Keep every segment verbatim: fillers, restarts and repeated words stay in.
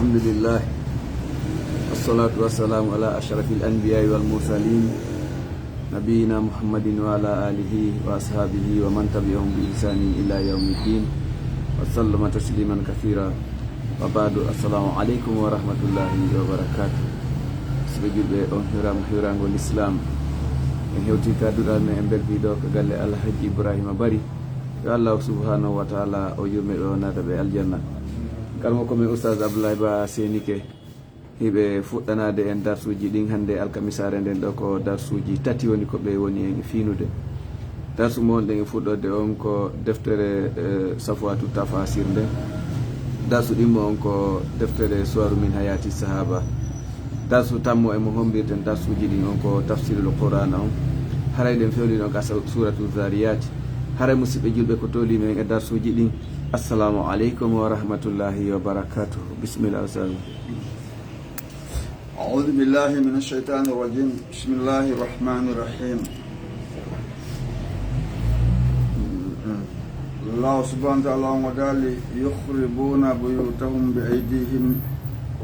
الحمد لله، والصلاة والسلام على أشرف الأنبياء والمرسلين، نبينا محمد وعلى آله وأصحابه ومن تبعهم بإحسان إلى يوم الدين، وسلم تسليما كثيرا. وبعد، السلام عليكم ورحمة الله وبركاته. Siɓe julɓe, on hiwraama hiwraango Lislaam. En hewtii ka duɗal men, en mbeltii ɗo ka galle Alhaji Ibrahima Bari. Yo Allahu subhanahu wa taala o yurme ɓe, o naata ɓe aljanna. Karamoko men Oustaz Abdoulaye Ba Senike, hiɓe fuɗɗanaade en darsuuji ɗin hannde alkamisaare nden ɗo. Ko darsuuji tati woni ko ɓe woni en e fiinude. Darsu mo wonɗen e fuɗɗorde on ko deftere, eh, Safwatu Tafasir nden. Darsu ɗimmo on ko deftere Suwaru min Hayati Sahaba. Darsu tammo e mo hombirten darsuuji ɗin on ko tafsirul Qur'ana on. Haray ɗen fewndino ka sa-, Suratu Zariyati. Haray, musiɓɓe julɓe, ko tooli men e darsuuji ɗin. Assalamu aleykum wa rahmatullahi wa barakatuh. Bismillah, Ustaz. أعوذ بالله من الشيطان الرجيم. بسم الله الرحمن الرحيم. الله سبحانه وتعالى قال: يخربون بيوتهم بأيديهم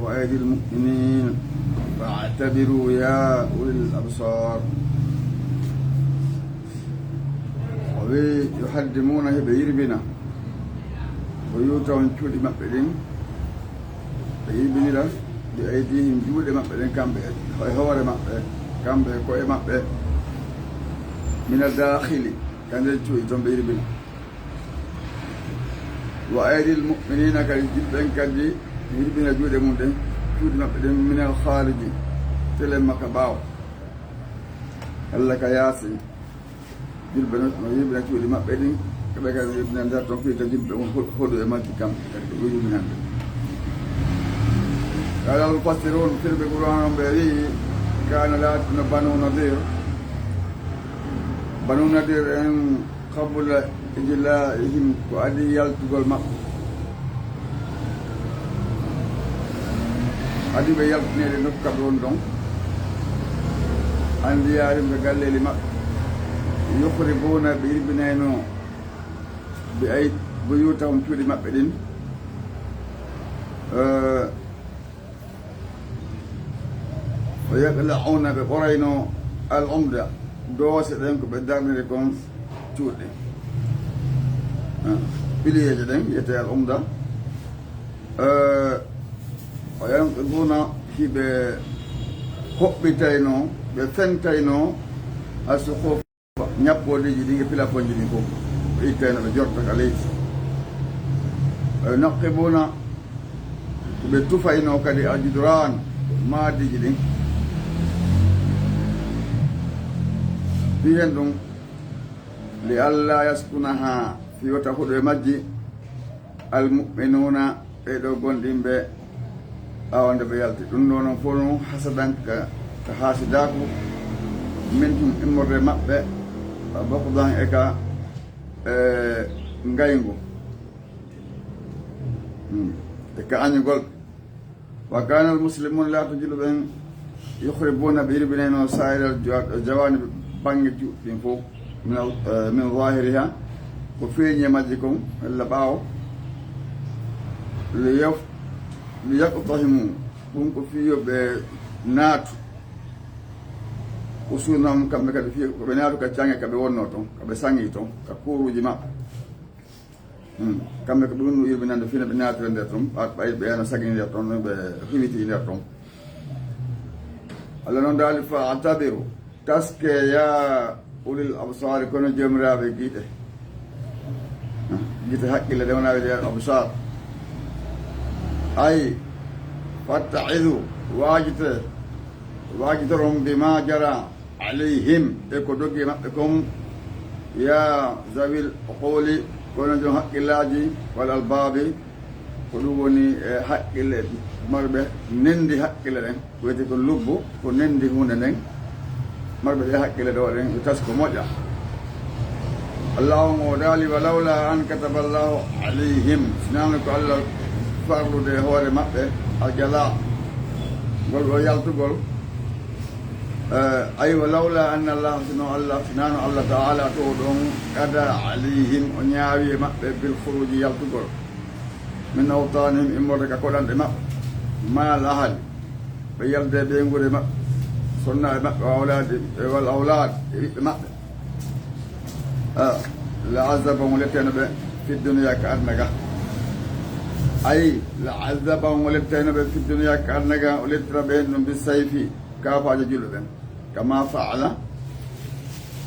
وأيدي المؤمنين فاعتبروا يا أولي الأبصار. O wi, يهدمون, hiɓe yirbina, بيوتهم, cuuɗi maɓɓe ɗin, ɓe yirbinira, بأيديهم, juuɗe maɓɓe ɗen, kamɓe e hoore maɓɓe, kamɓe e ko'e maɓɓe, من الداخل, ka nder cuuɗi ton ɓe yirbina. وأيدي المؤمنين, kadi julɓe ɓen kadi yirbina juuɗe mum ɗen, cuuɗi maɓɓe ɗen, من الخارج, telen makka ɓaawo. Alla ka yaasi. Julɓe no, no yirbina cuuɗi maɓɓe ɗin, ɓe kadi yirbina nder ton, fii ka julɓe on hoɗ-, hoɗu e majji, kamɓe kadi ɓe yirbinande. قال المفسرون, firɓe Qur'an on ɓe wi'i, كان, laatino, بنو النضير, Banu Nadir en, قبل إجلائهم, ko adii yaltugol maɓɓe. Adii ɓe yaltineede nokku ka ɓe woni ɗon. عن ديارهم, ka galleeli maɓɓe. يخربون, ɓe yirbinayno, بأي-, بيوتهم, cuuɗi maɓɓe ɗin. Eh, ويقلعون, ɓe ɓorayno, العمد, doose ɗen ko ɓe darniri kon cuuɗi. Ah, piliyeeje ɗen wiyetee العمد. Eh, وينقضون, hiɓe hoɓɓitayno, ɓe fentayno, السقوف, ñappoodeeji ɗin e pilafonji ɗin fof, ɓe ittayno, ɓe jorta ka leydi. وينقبون, ko ɓe tufayno kadi, الجدران, maadiiji ɗin. Fii hen ɗum, لئلا يسكنها, fii wota huɗo e majji, المؤمنون, ɓee ɗoo gomɗinɓe, ɓaawo nde ɓe yalti. Ɗum ɗoo non fof non, حسدا, ka, ka haasidaaku, منهم, immorde e maɓɓe, وبغضا, e ka, e ngayngu, hmm, e ka añugol. وكان المسلمون, laati julɓe ɓen, يخربون, ɓe yirbinayno, سائر الجوا-, الجوانب, bannge cuuɗi ɗin fof, من ال-, eh, من ظاهرها, ko feeñi e majji kon, walla ɓaawo. ليف-, ليقتحموا, ɗum ko fii yo ɓe naatu, حصونهم, kamɓe kadi fii ko ɓe naatu ka caŋe ka ɓe wonnoo ton, ka ɓe saŋi ton, ka kuuruuji maɓɓe. Hmm. Kamɓe ko ɓe woni yirbinande fii no ɓe naatira nder ton, ɓa-, ɓay ɓe no sagini nder ton, no ɓe hiwiti nder ton. Allah non daali, فاعتبروا, taske, يا أولي الأبصار, kono joomiraaɓe giiɗe. Hmm. Gite hakkille ɗe wona wi'etee الأبصار. Ay, فاتعظوا, waajite, waajitoron, بما جرى عليهم, e ko dogi e maɓɓe kon, يا ذوي العقول, kono jom hakkillaaji, والألباب, ko ɗum woni e hakkille, marɓe nendi hakkille ɗen, ko wiyetee ko lubbu, ko nendi huunde nden, marɓe ɗe hakkille ɗo ɗen, yo tasko moƴƴa. Allahu on o daali, ولولا أن كتب الله عليهم, sinaano ko Allah farlude e hoore maɓɓe الجلاء, ngol ɗo yaltugol, Eh, ay, ولولا أن الله, sino Allah, sinaano Allah Ta'ala to ɗon, قضى عليهم, o ñaawi e maɓɓe, بالخروج, yaltugol, من أوطانهم, immorde ka koɗanɗe maɓɓe, Ma'al ahli, ɓe yalda e ɓeynguure maɓɓe, sonnaaɓe maɓɓe, wa awlaadi, e wal awlaad, e ɓiɓɓe maɓɓe. Ah, la azzabahum, o lettayno ɓe fi dunya ka aduna ga. Ay, la azzabahum, o lettayno ɓe fi dunya ka aduna ga, o lettira ɓe heen ɗum bi sayfi, kaafaaje julɓe ɓen. Kama fa'ala,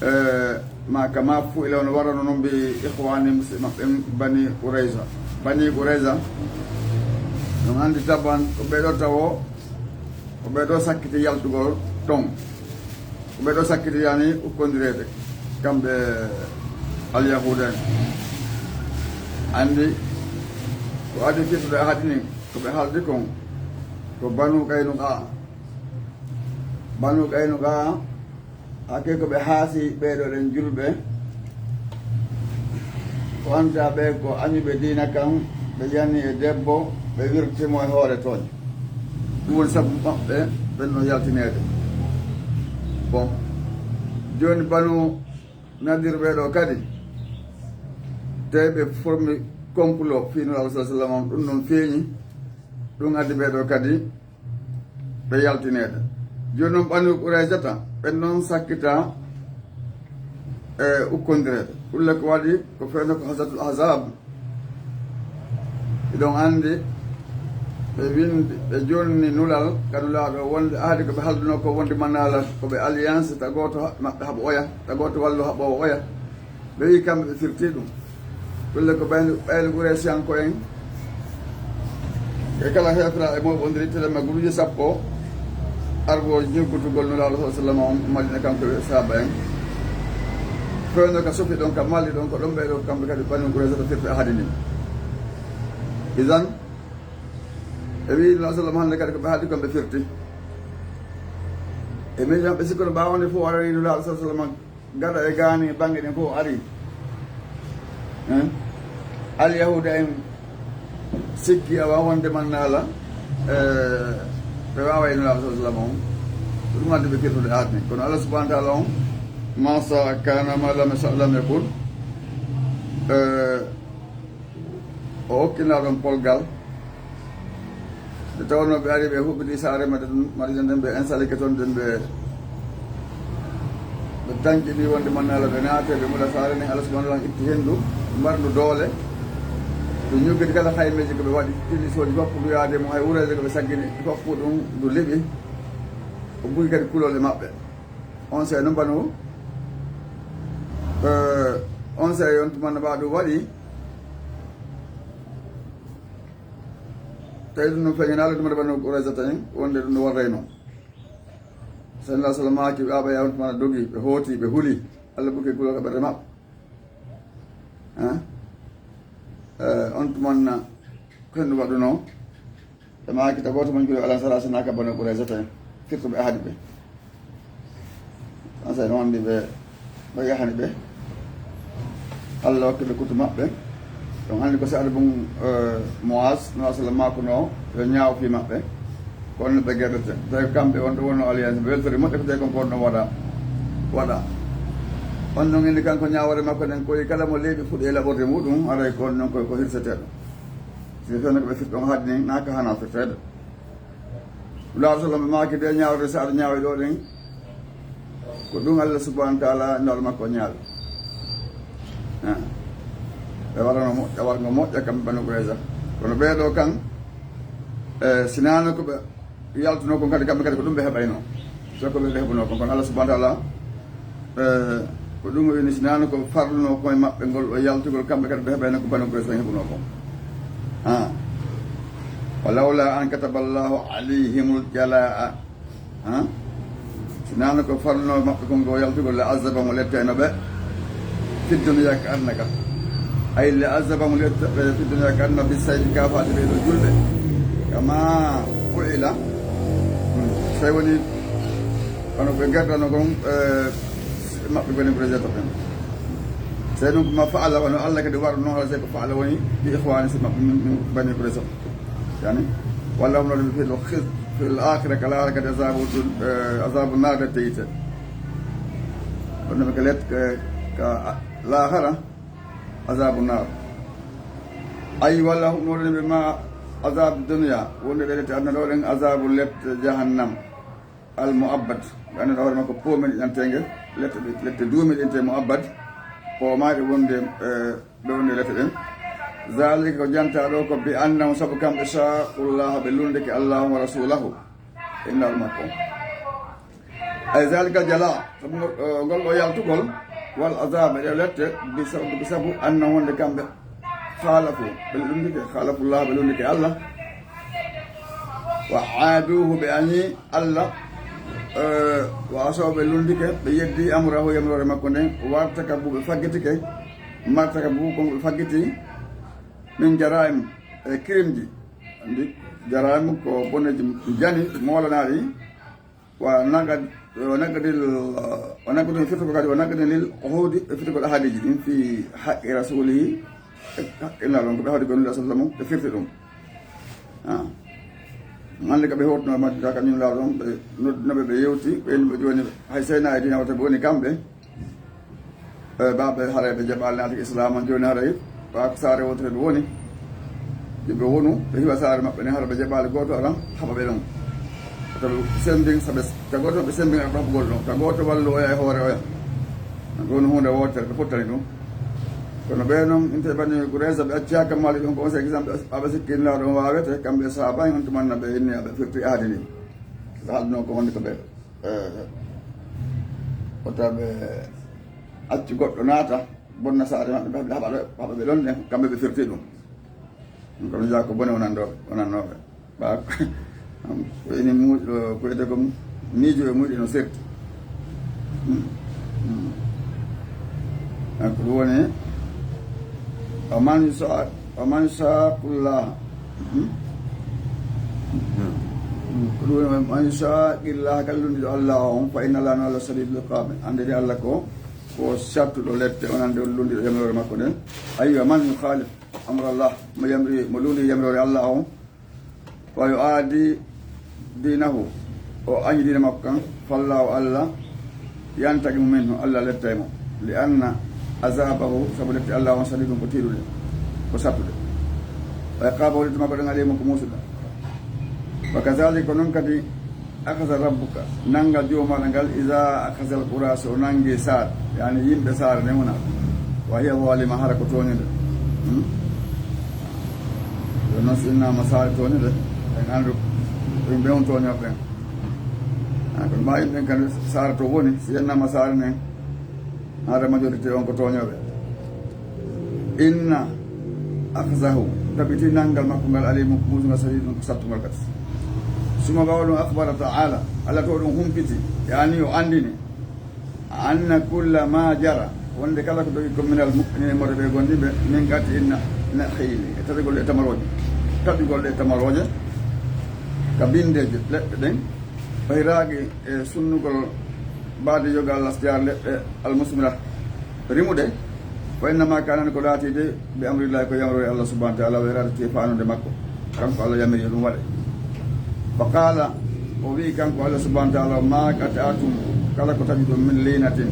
eh, ma kama fu'ila, on warano non bi ikhwani muslim maɓɓe Bani Qurayza. Bani Qurayza, on anndi taban ko ɓee ɗoo tawo, ko ɓee ɗoo sakkiti yaltugol ton. Ko ɓee ɗoo sakkiti yani ukkondireede, kamɓe alyahuuda en. Anndi ko adii firtude ahadi nin, ko ɓe haaldi kon, ko Banu Qaynuqa. Banu Qaynuqa, hakke ko ɓe haasi ɓee ɗoo ɗen julɓe, ko anta ɓe ko añuɓe diina kan, ɓe yani e debbo, ɓe wirti mo e hoore tooñ. Ɗum woni sabu maɓɓe ɓen no yaltineede. Bon, jooni Banu Nadir ɓee ɗoo kadi, tawi ɓe formi complot fii Nulaaɗo sallallahu alaihi wasallam, ɗum ɗon feeñi, ɗum addi ɓee ɗoo kadi ɓe yaltineede. Jooni noon, Banu Qurayzata, ɓen noon sakkita e ukkondireede. Ɗum le ko waɗi, ko fewndo ko Ghazwatul Ahzab. Hiɗon anndi, ɓe winndi, ɓe jonni nulal ka Nulaaɗo wonde ahadi ko ɓe haalduno ko wonde mannaala, ko ɓe alliance, ta gooto ha-, maɓɓe haɓa oya, ta gooto wallo haɓoowo oya. Ɓe wi'i kamɓe ɓe firti ɗum. Ɗum le ko ɓaylu, ɓaylu Quraysiyanko en. E kala heefra e mooɓondiri tele ma guluuje sappo, argo ñiggutugol Nulaaɗo sallallahu alaihi wasallam on Madina, kanko e sahaaba en. Fewndo ka sufi ɗon, ka Mali ɗon, ko ɗon ɓee ɗoo kamɓe kadi Banu Qurayzata firti ahadi ndin. Idan, ɓe wi'i Nulaaɗo sallallahu alaihi wasallam hannde kadi ko ɓe haaldi kon ɓe firti. E miijo maɓɓe sikkuno ɓaawo nde fof arani Nulaaɗo sallallahu alaihi wasallam gaɗa e gaani baŋŋe ɗen fof ari. Hein? Alyahuuda en sikki awa wonde mannaala, eh, ɓe waaway Nulaaɗo sallallahu alaihi wasallam on. Ko ɗum addi ɓe firtude ahadi ndin. Kono Allah subhanahu wa ta'ala on, ma sha'a kana, ma lam yasha' lam yakun. Eh, o okki Nulaaɗo on polgal. Nde tawnoo ɓe ari, ɓe huɓɓiti saare maɓɓe ɗum, Madina nden, ɓe installike ton nden, ɓe, ɓe tanƴini wonde mannaala, ɓe naate, ɓe mula saare nden, Allah subhanahu wa ta'ala itti henndu mbarndu doole. Ɓe ñuggiti kala haymeeji ko ɓe waɗi, tini soodi fof ndu yaade mum, hay wureeje ko ɓe saggini fof ɗum ndu liɓi. O bugi kadi kulol e maɓɓe. On sey no mbanu, eh, on sey on tuma no ɓaa ɗum waɗi. Tawi ɗum no feeñanaali ɗum e Banu Qurayzata en, wonde ɗum no warrayno. Sallallahu alaihi wasallam maaki, ɓe aɓa yawtu mana dogi, ɓe hooti, ɓe huli. Allah buke kulol ka ɓerɗe maɓɓe. Hein? Eh, on tuman na, ko hen ɗum waɗunoo? Ɓe maaki, ta gooto mon juuɗe alan sara sina ka Banu Qurayzata en, firtuɓe ahadi ɓe. An sa no anndi ɓe, ɓe yahani ɓe. Allah hokki ɓe kutu maɓɓe. Ɗum anndi ko Sa'ad bun, eh, Mu'az, no Rasulullah maakuno, yo ñaaw fii maɓɓe. Ko on no ɓe gerdete. Tawi ko kamɓe on ɗo wonno alliance, ɓe weltori moƴƴo ko tawi kon ko on ɗon waɗa, waɗa. On non indi kanko ñaawoore makko nden, ko kala mo leeɓi fuɗi e laɓorde muɗum, aray ko on non ko, ko hirseteeɗo. Si fewndo ko ɓe firti on haadi nin, naa ka hana firteede. Nulaaɗo sallam ɓe maaki de ñaawde, so aɗa ñaawi ɗo ɗen, ko ɗum Allah subhanahu wa ta'ala, Nulaaɗo makko o ñaawi. Ah. Ɓe warano moƴƴa, wargo moƴƴa kamɓe Banu Qurayza. Kono ɓee ɗo kan, eh, sinaano ko ɓe yaltuno kon kadi, kamɓe kadi ko ɗum ɓe heɓayno. So ko ɓe heɓuno kon, kono Allah subhanahu wa ta'ala, eh, ko ɗum o yoni, sinaano ko farluno koye maɓɓe ngol o yaltugol, kamɓe kadi ɓe heɓayno ko Banu Qurayza heɓuno kon. Ah. Wa lawla an kataba Allahu alayhimul jalaa. Ah? Sinaano ko farluno maɓɓe kon ko yaltugol, la azzabahum, o lettayno ɓe, fi dunya, ka aduna ka. Ay, la azzabahum, letta ɓe fi dunya, ka aduna, bi sayfi, ka faati ɓe ɗo julɓe. Kama fu'ila. Hmm. Sey woni, kono ɓe gardano kon, eh, maɓɓe Bani Qurayza to ɓen. Sey ɗum ko ma fa'ala, wano Allah kadi waɗu noon, Allah sey ko fa'ala woni, bi ikhwani si maɓɓe min, min Bani Qurayza. Yani, walla ɗum noon fil khiz-, fil akhirah, ka laakhara kadi azabu dun-, eh, azabu naar de teyte. Ɗum noon ka let-, ka, ka laakhara, azabu naar. Ay, walla ɗum noon ɓe ma Azab dunya, wonde ɗe lette aduna ɗo ɗen, azabu lette jahannam, al muabbad, ɓe annduɗo hoore makko poomen ɗiɗantenge, lette ɗe, lette duumiɗe inte muabbad, poomaɗe wonde, eh, ɓe wonde lette ɗen. Zalika, ko janta ɗo ko, bi annahum, sabu kamɓe, shaqullaha, ɓe lundike Allahu wa rasulahu, e naaɗo makko. Ay zalika jala, sabu ngol, eh, ngol ɗo yaltugol, wal azaba, ɗe lette, bi sabu, bi sabu anna wonde kamɓe, khalafu, ɓe lundike, khalafu Allah, ɓe lundike Allah. Wa aduhu, ɓe añi Allah. Eh, wa asaw, ɓe lundike, ɓe yeddi amrahu, yamrore makko nden. Wartakabu, ɓe faggitike, martakabu, ko ɓe faggiti, min jaraim, e kirimji. Andi, jaraim ko boneji jani, moolanaɗi. Wa naqad-, wa naqdil, wa naqdil firti ko kadi, wa naqdil lil uhudi, e firti ko ahadiji ɗin fi haqqi rasulihi, e haqqi naaɗo on, ko ɓe hawri ko Nulaaɗo sallallahu alaihi wasallam, ɓe firti ɗum. Ah. Hannde ko ɓe hawtuno majjude ka Nulaaɗo on, ɓe noddino ɓe, ɓe yewti, ɓe inni ɓe jooni, hay seyna e diina wata ɓe woni kamɓe. E, ɓaaɓe haray ɓe jaɓaali naati Islaam on, jooni haray ɓa ko saare wootere ɓe woni. Yo ɓe wonu, ɓe hiwa saare maɓɓe nden, hara ɓe jaɓaali gooto ara haɓa ɓe ɗon. Wata ɓe sembin, saɓe, ka gooto ɓe sembin ara haɓugol ɗon. Ka gooto wallu oya e hoore oya. Ɗum woni huunde wootere, ɓe fottani ɗum. Kono ɓe noon, inte Bani Qurayza, ɓe acci hakka maali ɗon ko on sey kisan ɓe, ɓe sikki Nulaaɗo on waawete, kamɓe sahaaba en on tumanna ɓe inni, ɓe firti ahadi ndin. Ɓe haalduno ko wonde ko ɓe, e, wota ɓe acci goɗɗo naata, bonna saare maɓɓe, ɓe haɓa, haɓa ɓe ɗon ne, kamɓe ɓe firti ɗum. Ɗum kam, jaa ko bone wonanɗo, wonannooɓe. Ɓa, ko ene mu-, ko wiyetee ko miijo e muyɗe no serti. Hmm. Hmm. Ah, ko ɗum woni, wa man yusha-, wa man yushaqillaha. Hmm? Hmm. Ko ɗum woni, wa man yushaqillaha, kala lundiɗo Allah on, fa inna Allaha, no Allah, shadidul iqabi. Anndiri Allah ko, ko sattuɗo lette, wonande on lundiɗo yamiroore makko nden. Aywa, man yukhalif amrallah, mo yamri, mo lundi yamiroore Allah on, wa yu'adi dinahu, o añi diina makko kan, fallahu, Allah, yantaqimu minhu, Allah lettay mo. Li anna azabahu, sabu lette Allah on, shadidun, ko tiiɗuɗe, ko sattuɗe. Wa iqabahu, lette makko ɗen, alimun, ko muusuɗo. Wa kazalika, ko non kadi, akhadha rabbuka, nanngal Joomi maaɗa ngal, iza akhadha al-qura, so o nanngi saare, yani yimɓe saare nden wona. Wa hiya zalima, hara ko tooñude. Hmm? Ɗum noon, si innama saare tooñude, en anndu yimɓe on tooñooɓe ɓen. Ah, kono ma yimɓe ɓen kadi saare to woni, si innama saare nden, hara majorité on ko tooñooɓe. Inna akhzahu, tabiti nanngal makko ngal, alimun, ko muusungal, shadidun, ko sattungal kadi. Suma ɓaawo ɗum, akhbara ta'ala, Allah to ɗum humpiti, yani o anndini, anna kulla ma jara, wonde kala ko dogi ko minal mu'minina, e mawɓe ɓe gomɗinɓe, min qat'i na-, nakhili, e taɓigol e tamarooje, taɓigol e tamarooje, ka binndeeje leɗɗe ɗen, o hiraaki e sunnugol baade yoga al-ashjar leɗɗe al-musmira rimude, wa innama kaana ko laatiide bi amrillahi ko yamroore Allah subhanahu wa ta'ala wa iradati e faanude makko, kanko Allah yamiri yo ɗum waɗe. Fa qala, o wi'i kanko Allah subhanahu wa ta'ala, ma qata'tum, kala ko taƴuɗon min linatin,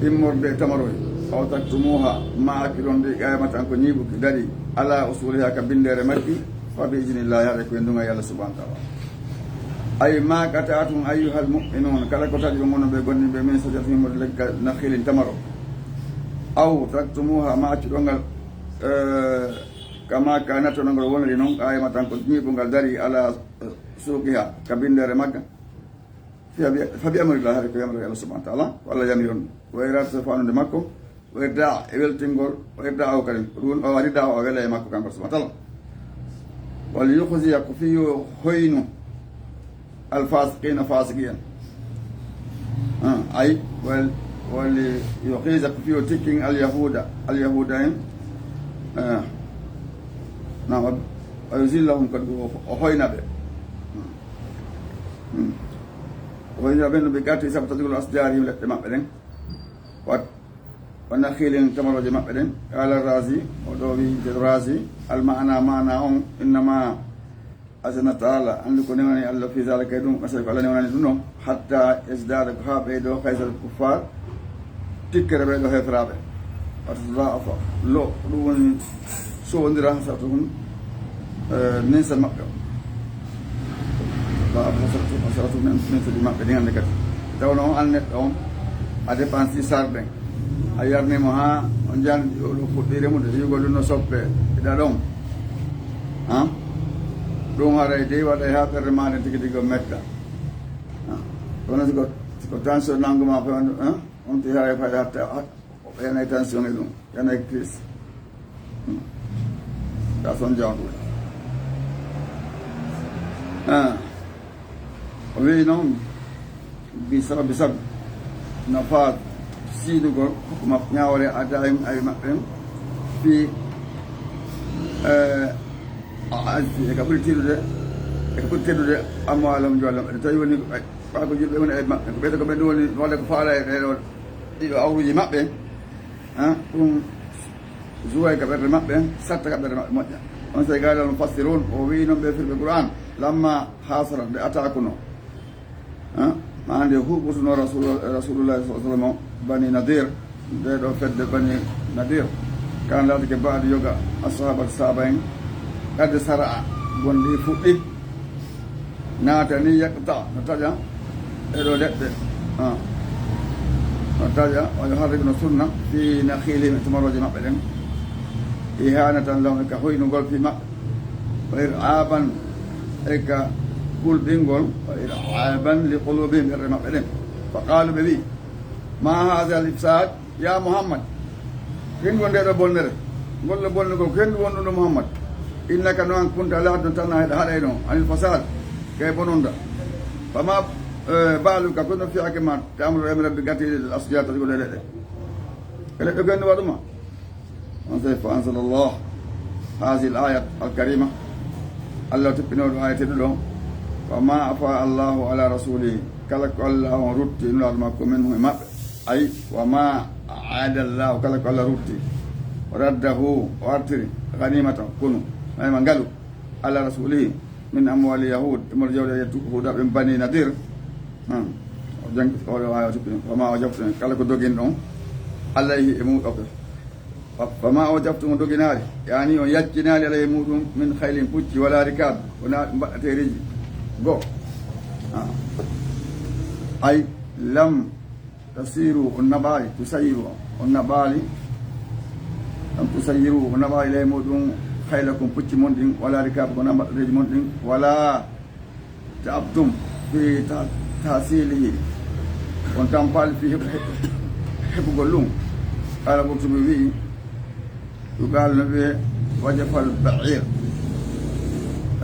immorde e tamaroy, aw taraktumuha, ma accuɗon ndi qa'imatan ko ñiiɓuki dari, ala usuliha ka binndere makki, fa bi idnillahi, haray ko e nduŋay Allah subhanahu wa ta'ala. Ay ma qata'tum ayyuhal mu'minun, kala ko taƴuɗon onon ɓe gomɗinɓe min sajaratin immorde leggal nakhilin tamaro. Aw taraktumuha, ma accuɗon ngal, eh, kama kanat no ngol woniri non, qa'imatan ko ñiiɓungal dari ala, eh, suqiha, ka binndere magga. Fa bi, fa bi amrillah, haray ko yamroore Allah subhanahu wa ta'ala, ko Allah yamiri on. Wa iradati, faanude makko, wa irda, e weltingol, wa irda o kadi. Ko ɗum o waɗi da o wela e makko kanko subhanahu wa ta'ala. Wal yukhziya, ko fii yo hoynu, al fasiqina, fasiqi en. Ah, ay, wal, wal yukhziya, ko fii yo tikkin al yahuda, al yahuda en. Ah, na, wa, wa yuzillahum, kadi o, o hoyna ɓe. Hmm. O hoyna ɓe no ɓe gatti sabu taƴugol ashjarihim leɗɗe maɓɓe ɗen. Wa, wa nakhilin, tamarooje maɓɓe ɗen. Qala Razi, o ɗo wi Razi, al ma'ana, ma'ana on, innama azina ta'ala, anndi ko newnani Allah fi zalika e ɗum, masal ko Allah newnani ɗum ɗon, hatta yazdada, ko haa ɓeydo, khaysal kuffar, tikkere ɓeydo heeferaaɓe. Wa tatada'afa, lo, ko ɗum woni sowondira, hasratuhum, Eh, ninsa maɓɓe o. Ba hasratu, hasratu min, min sudi maɓɓe ɗin hannde kadi. Tawno on an neɗɗo on, a dépense sarɗen. A yarnimo ha on jandi o ɗo fuɗɗi remude, yugol ɗum no soppe, ɗa ɗon. Ha? Ɗum haray dey waɗay ha ɓerre ma nden tigi tigi o metta. Ha? Kono siko, siko tension nanguma fe on, ha? On ti haray fayda hatta, ha? O ɓeynay tension e ɗum, ɓeynay crise. Hmm. Ka son jawɗo. Ah. O wi'i noon, bi sababi sabu nafaat siidugol hukuma ñaawore adayim ay maɓɓe fii, eh, a, a, e ka ɓuri teddude, e ka ɓuri teddude amwaalahum joolam. Ɓe tawi woni ko ɓe, ɓa ko julɓe woni ay maɓɓe. Ko ɓeyta ko ɓe ɗum woni walla ko faala e ɗeɗo ɗiɗo awruuji maɓɓe. Ah, ɗum juway ka ɓerɗe maɓɓe, satta ka ɓerɗe maɓɓe moƴƴa. On sey gaadal mufassirun, o wi'i noon ɓe firɓe Qur'an, lamma hasara, nde atakuno. Ah, ma nde huɓutuno Rasul-, Rasulullah sallallahu alaihi wasallam Bani Nadir, nde ɗo fedde Bani Nadir. Kan laatike ba'di yoga ashabat sahaba en, qad sara'a, gonɗi fuɗɗi. Naata ni yaqta, no taƴa e ɗo leɗɗe. Ah. No taƴa, wa yuharriku no sunna, fi nakhilihim, e tumarooje maɓɓe ɗen. Ihanatan lahum, e ka hoynugol fi maɓɓe. Wa ir'aban, e ka kulɓingol, wa ir'aban li qulubihim, ɓerɗe maɓɓe ɗen. Fa qalu, ɓe wi, ma hadha al ifsad, Ya Muhammad, henndu won nde ɗo bonnere, ngol ɗo bonnugol, ko henndu won ɗum ɗo Muhammad. Innaka no an kunta laatno tan a haɗayno anil fasad, kay bononda. Fama, eh, baluka, kono fiyake ma, ta'muru amra bi qat'il asjar, tawi ko ɗe leɗɗe. E leɗɗe ko henndu waɗuma. On sey fa anzalallah hadhihi al ayat al karima. Allah tippinoɗo ayat ɗo. Wa ma afa Allahu ala rasulihi. Kala ko Allah on rutti nulaaɗo makko minhum e maɓɓe. Ay, wa ma aada Allahu, kala ko Allah rutti, raddahu, o artiri, ganimata, konu, mayma ngalu, ala rasulihi, min amwali yahud, e mol jawɗe yettu, huɗaɓe Bani Nadir. Hmm. O jang-, o, o, o, wa ma wajaftum, kala ko dogin ɗon, alayhi e muɗum. Fa, fa ma wajaftum, doginaali, yani on yaccinaali alayhi muɗum, min khaylin pucci, wala rikab, wona mbaɗateeriji. Go. Ah. Ay, lam tasiru, on naɓaali, tusayiru, on naɓaali, lam tusayiru, on naɓaali ley muɗum khaylakum, pucci mon ɗin, wala rikab, ko na mbaɗɗoreeji mon ɗin, wala ta'abtum fi ta-, tahsilihi, on tampaali fi heɓ-, heɓ-, heɓugol ɗum. Qala Qurtubi wi'i, yuqalu no wi'e wajafal ba'ir,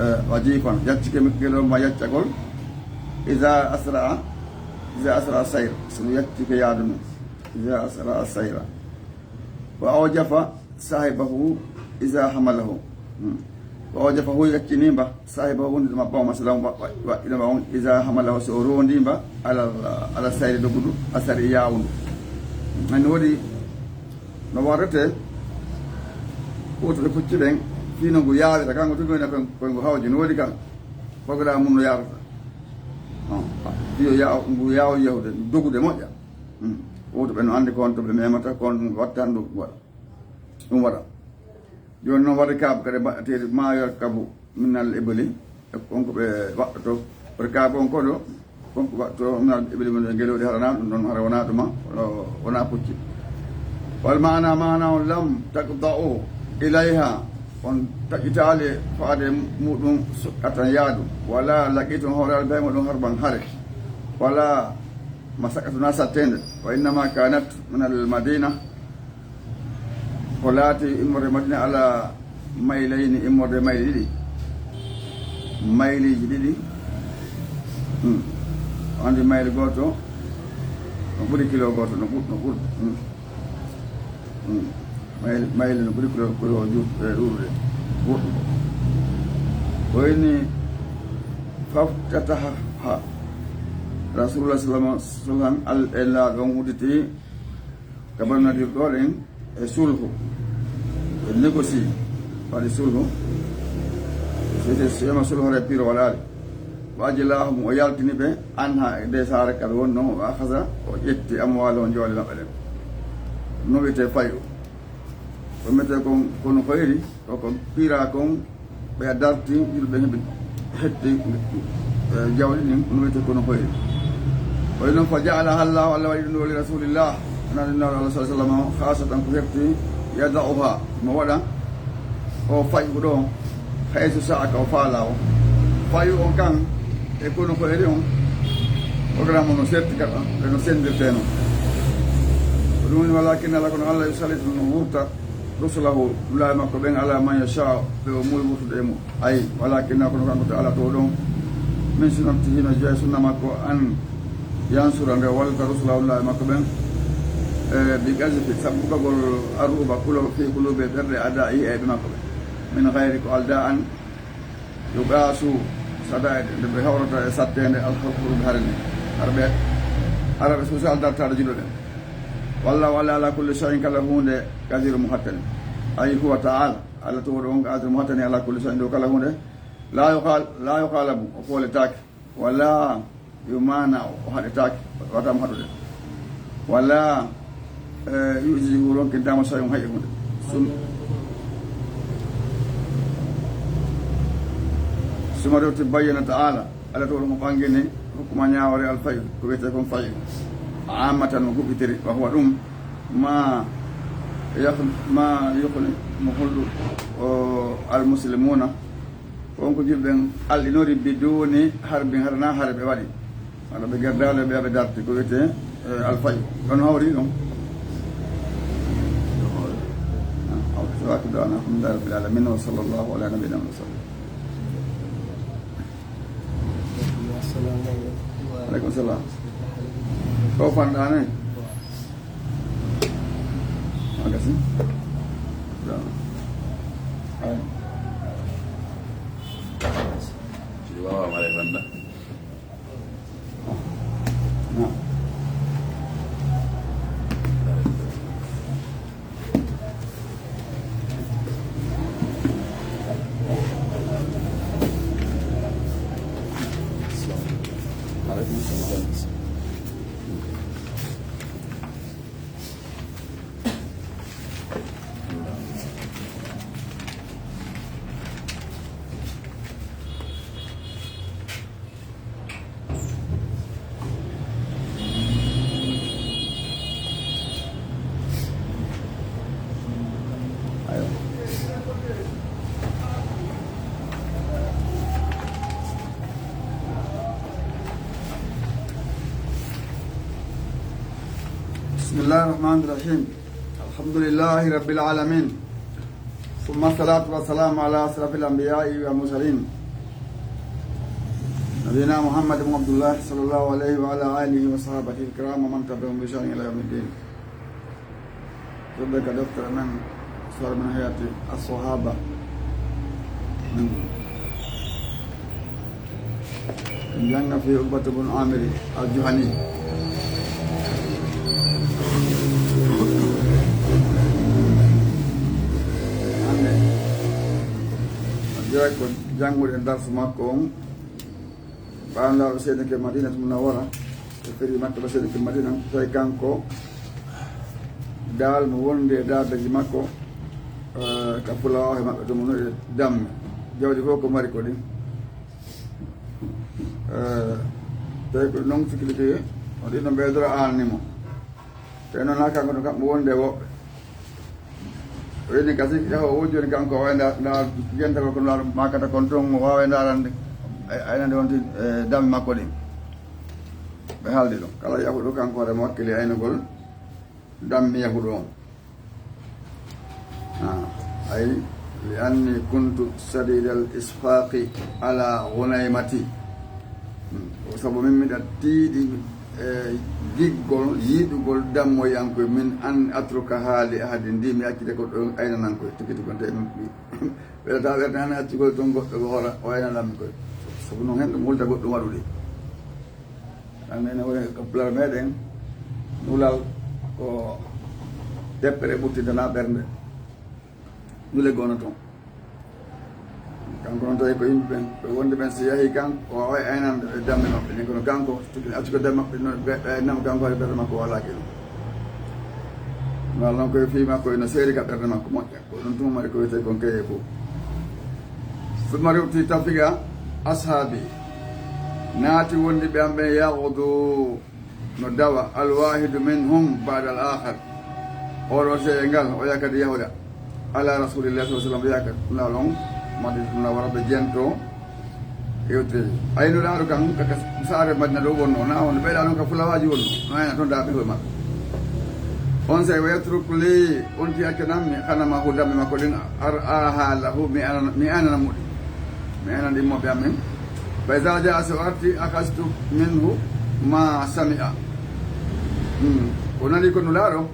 eh, wajifan, yaccike ngel on ma yaccagol, iza asra'a, iza asra'a sayr, so no yaccike yaadu mum, iza asra'a sayra. Wa awjafa sahibahu iza hamalahu. Hmm. Wa awjafahu, yaccini mba, sahibahu, wondude mabba o, masalan, wa-, wa-, waɗɗino mba on, iza hamalahu, so o rondi mba, ala, ala sayri dogudu, asari yaawundu. Ani woodi no warrete, wotude pucci ɗen, fii no ngu yaawira, kanko tigi woni ko, ko ngu hawji, no woodi kan, programme mum no yaarata. Non, fii o yaaw-, ngu yaaw yahude, dogude moƴƴa. Hmm. Wotuɓe no anndi ko on to ɓe memata, ko on ɗum watta ɗum waɗa. Ɗum waɗa. Jooni noon, wa rikaabu kadi mbaɗateeɗi, ma yarkabu minal ibli, e ko on ko ɓe waɗɗoto. Rikaabu on ko ɗo, on ko waɗɗo minal ibli, woni ngelooɗi, hara na ɗum ɗon, hara wona ɗuma, wona, wona pucci. Wal maana, maana on, lam taqda'u ilayha, on taƴitaali faade muɗum suqqatan yaadu, wala laqitum hawraade bee muɗum harban hare, wala masaqatu na satteende, wa innama kanat minal madina, ko laati immorde Madina ala maylayni, immorde mayli ɗiɗi, mayliiji ɗiɗi. Hmm. Anndi mayli gooto no ɓuri kilo gooto, no ɓur-, no ɓurɗo. Hmm. Hmm. Mayli, mayli no ɓuri kilo, kilo ju-, eh, ɗuuɗude. Woɗɗude. Ko woni faftataha Rasulullah sallallahu alaihi wasallam, al-, e laaɗo on udditi ka Banu Nadir ɗo ɗen e sulhu, ɓe négocie, waɗi sulhu. Si, si, si wiyama sulhu, re piro waɗaali. Wa ajlahum, o yaltini ɓe, anha, e nde saare ka ɓe wonno, wa akhadha, o ƴetti amwalahum, jawle maɓɓe ɗen. No wiyete fayu. Ko mbiyete kon, kono hoyri, ko ko pira kon, Ɓe darti, julɓe heɓi, hetti, eh, jawdi ndin, no wiyetee kono hoyri. Hoyri noon, fa jaala hallahu, Allah waɗi ɗum wali rasulillah, nani Nulaaɗo Allah sallallahu alaihi wasallam, khasatan ko hefti, yada'uha, mo waɗa, o fayu ɗo, haythu sa'a, ka o faala o. Fayu on kan, e kono hoyri on, programme o no serti kadi, ɓe no sendirtee noon. Ko ɗum woni, walakin Allah, kono Allah yusallitu no wurta, rusulahu, nulaaɓe makko ɓen, ala man yasha, ɓe o muuyi wurtude e mum. Ay, walakinna, kono kanko Ta'ala to ɗon, min sunnatihi, no jeyaa e sunna makko, an yansura, nde wallita rusulahu, nulaaɓe makko ɓen, e, bi qazfi, sabbugol arru'ba, kulo, fi qulubi, ɓerɗe, a'da'ihi, ayɓe makko ɓen. Min ghayri, ko aldaa an, yuqasu, sadaa'id, nde ɓe hawrata e satteende, al hurubi, hare nden. Hara ɓe, hara ɓe suusa aldartaade julɓe ɓen. Wallahu, Allah, ala kulli shay'in, kala huunde, qadirun, mo hattani. Ay, huwa Ta'ala. Allah to ɗon, qadirun, mo hattani, ala kulli shay'in, dow kala huunde. La yuqal-, la yuqalabu, o fooletaake. Wala yumana, o haɗetaake, o waɗataa mo haɗude. Wala, eh, yu'jizuhu, ronkintaama shay'un, hay huunde. Sum-, suma rewti bayyana Ta'ala, Allah to ɗon o ɓangini hukuma ñaawore al fayu, ko wiyetee kon fayu. Ammatan, o huɓɓitiri, wa huwa ɗum, ma yakh-, ma yukhni, mo hulɗu, o, al muslimuna, ko on ko julɓe ɓen alɗinori, biduni harbin, hara na hare ɓe waɗi. Walla ɓe gerdaali, ɓe, ɓe darti, ko wiyetee, eh, al fayu. Ɗon hawri ɗum. Ah, wa akhiru da'wana alhamdulillahi rabbil alamin, wa sallallahu ala nabiyyina Muhammad wa sallam. Assalamu alaikum. Wa alaikum salam. Ko fanɗaani? Magasi? Ay. Ci wawa mare banda. بسم الله الرحمن الرحيم. الحمد لله رب العالمين. ثم الصلاة والسلام على أشرف الأنبياء والمرسلين، نبينا محمد بن عبد الله، صلى الله عليه وعلى آله وصحبه الكرام ومن تبعهم بإحسان إلى يوم الدين. Tedduka deftere men, histoire men hayati as-sahaba. Jannga fi Uqbata bun Amiri al-Juhani. Hannde, on jeyaa ko jannguɗen darsu makko on, ɓaawo Nulaaɗo seedike Madinatu Munawwara, ɓe feri Makka, ɓe seedike Madina, tawi kanko daal mo wondi e daabeeji makko, eh, ka fulawaaɓe maɓɓe to mo no e damme. Jawdi fof ko mari ko ɗin. Eh, tawi ko noon sikki ligge, o ɗin no ɓeydora aanni mo. Tawi noon haa kanko no kamɓe wondi e woɓɓe. O yiɗi kasi yaha o wujjoni kanko, o wayna nda gentagol ko nulaaɗo makata kon toon, o waawa e ndaarande, ay-, aynande on tin, eh, dammi makko ɗin. Ɓe haaldi ɗum. Kala yahuɗo kanko hoore mo wakkili aynugol dammi yahuɗo on. Ah, ay, li anni kuntu shadidal isfaqi ala ghunaymati. Hmm. Ko sabu min miɗa tiiɗi, eh, giggol, yiɗugol dammoyankoye min an atrukaha li ahadin, ndi mi accita ko ɗo aynanankoye. Tigi tigi on tawi min welata ɓerde an accugol toon goɗɗo ko hoora o aynananmi koye. Sabu noon hen ɗum hulta goɗɗum waɗude. An nene woni ko pular meɗen, nulal ko deppere ɓurtintana ɓernde. Nule gono toon. Kanko noon tawi ko yimɓe ɓen, ɓe wonde ɓen, si yahi kan, o waaway aynande e dambe maɓɓe ɗen, kono kanko, tigi accu ko dambe maɓɓe, no ɓe, ɓe aynama kanko, hay ɓernde makko walaaki ɗum. Walla noon koye fii makko ene seeri ka ɓernde makko moƴƴa. Ko ɗum tuma mari ko wiyetee kon kaye fof. Summa rewti tafiga ashaabi naati wondi ɓe am ɓen yahudu no dawa alwahidu minhum ba'da al akhar. Oɗo seye ngal o yaha kadi yahuda ala rasulillahi sallallahu alaihi wasallam, yaha kadi na ɗon Madina na wara ɓe jento. Yewtere ay nulaaɗo kan kaka saare Madina ɗo wonno na on ɓeyɗa ɗon ka fulawaaji wonno no ayna toon daaɓe hoye maɓɓe. On sey wa yatruk li on ti accanammi hanama hu dambe makko ɗin ar aha lahu mi anana mi anana muɗi mi anana ɗimmoɓe amen. Fa iza jaa so arti akastu minhu ma sami'a. Hmm. O nani ko nulaaɗo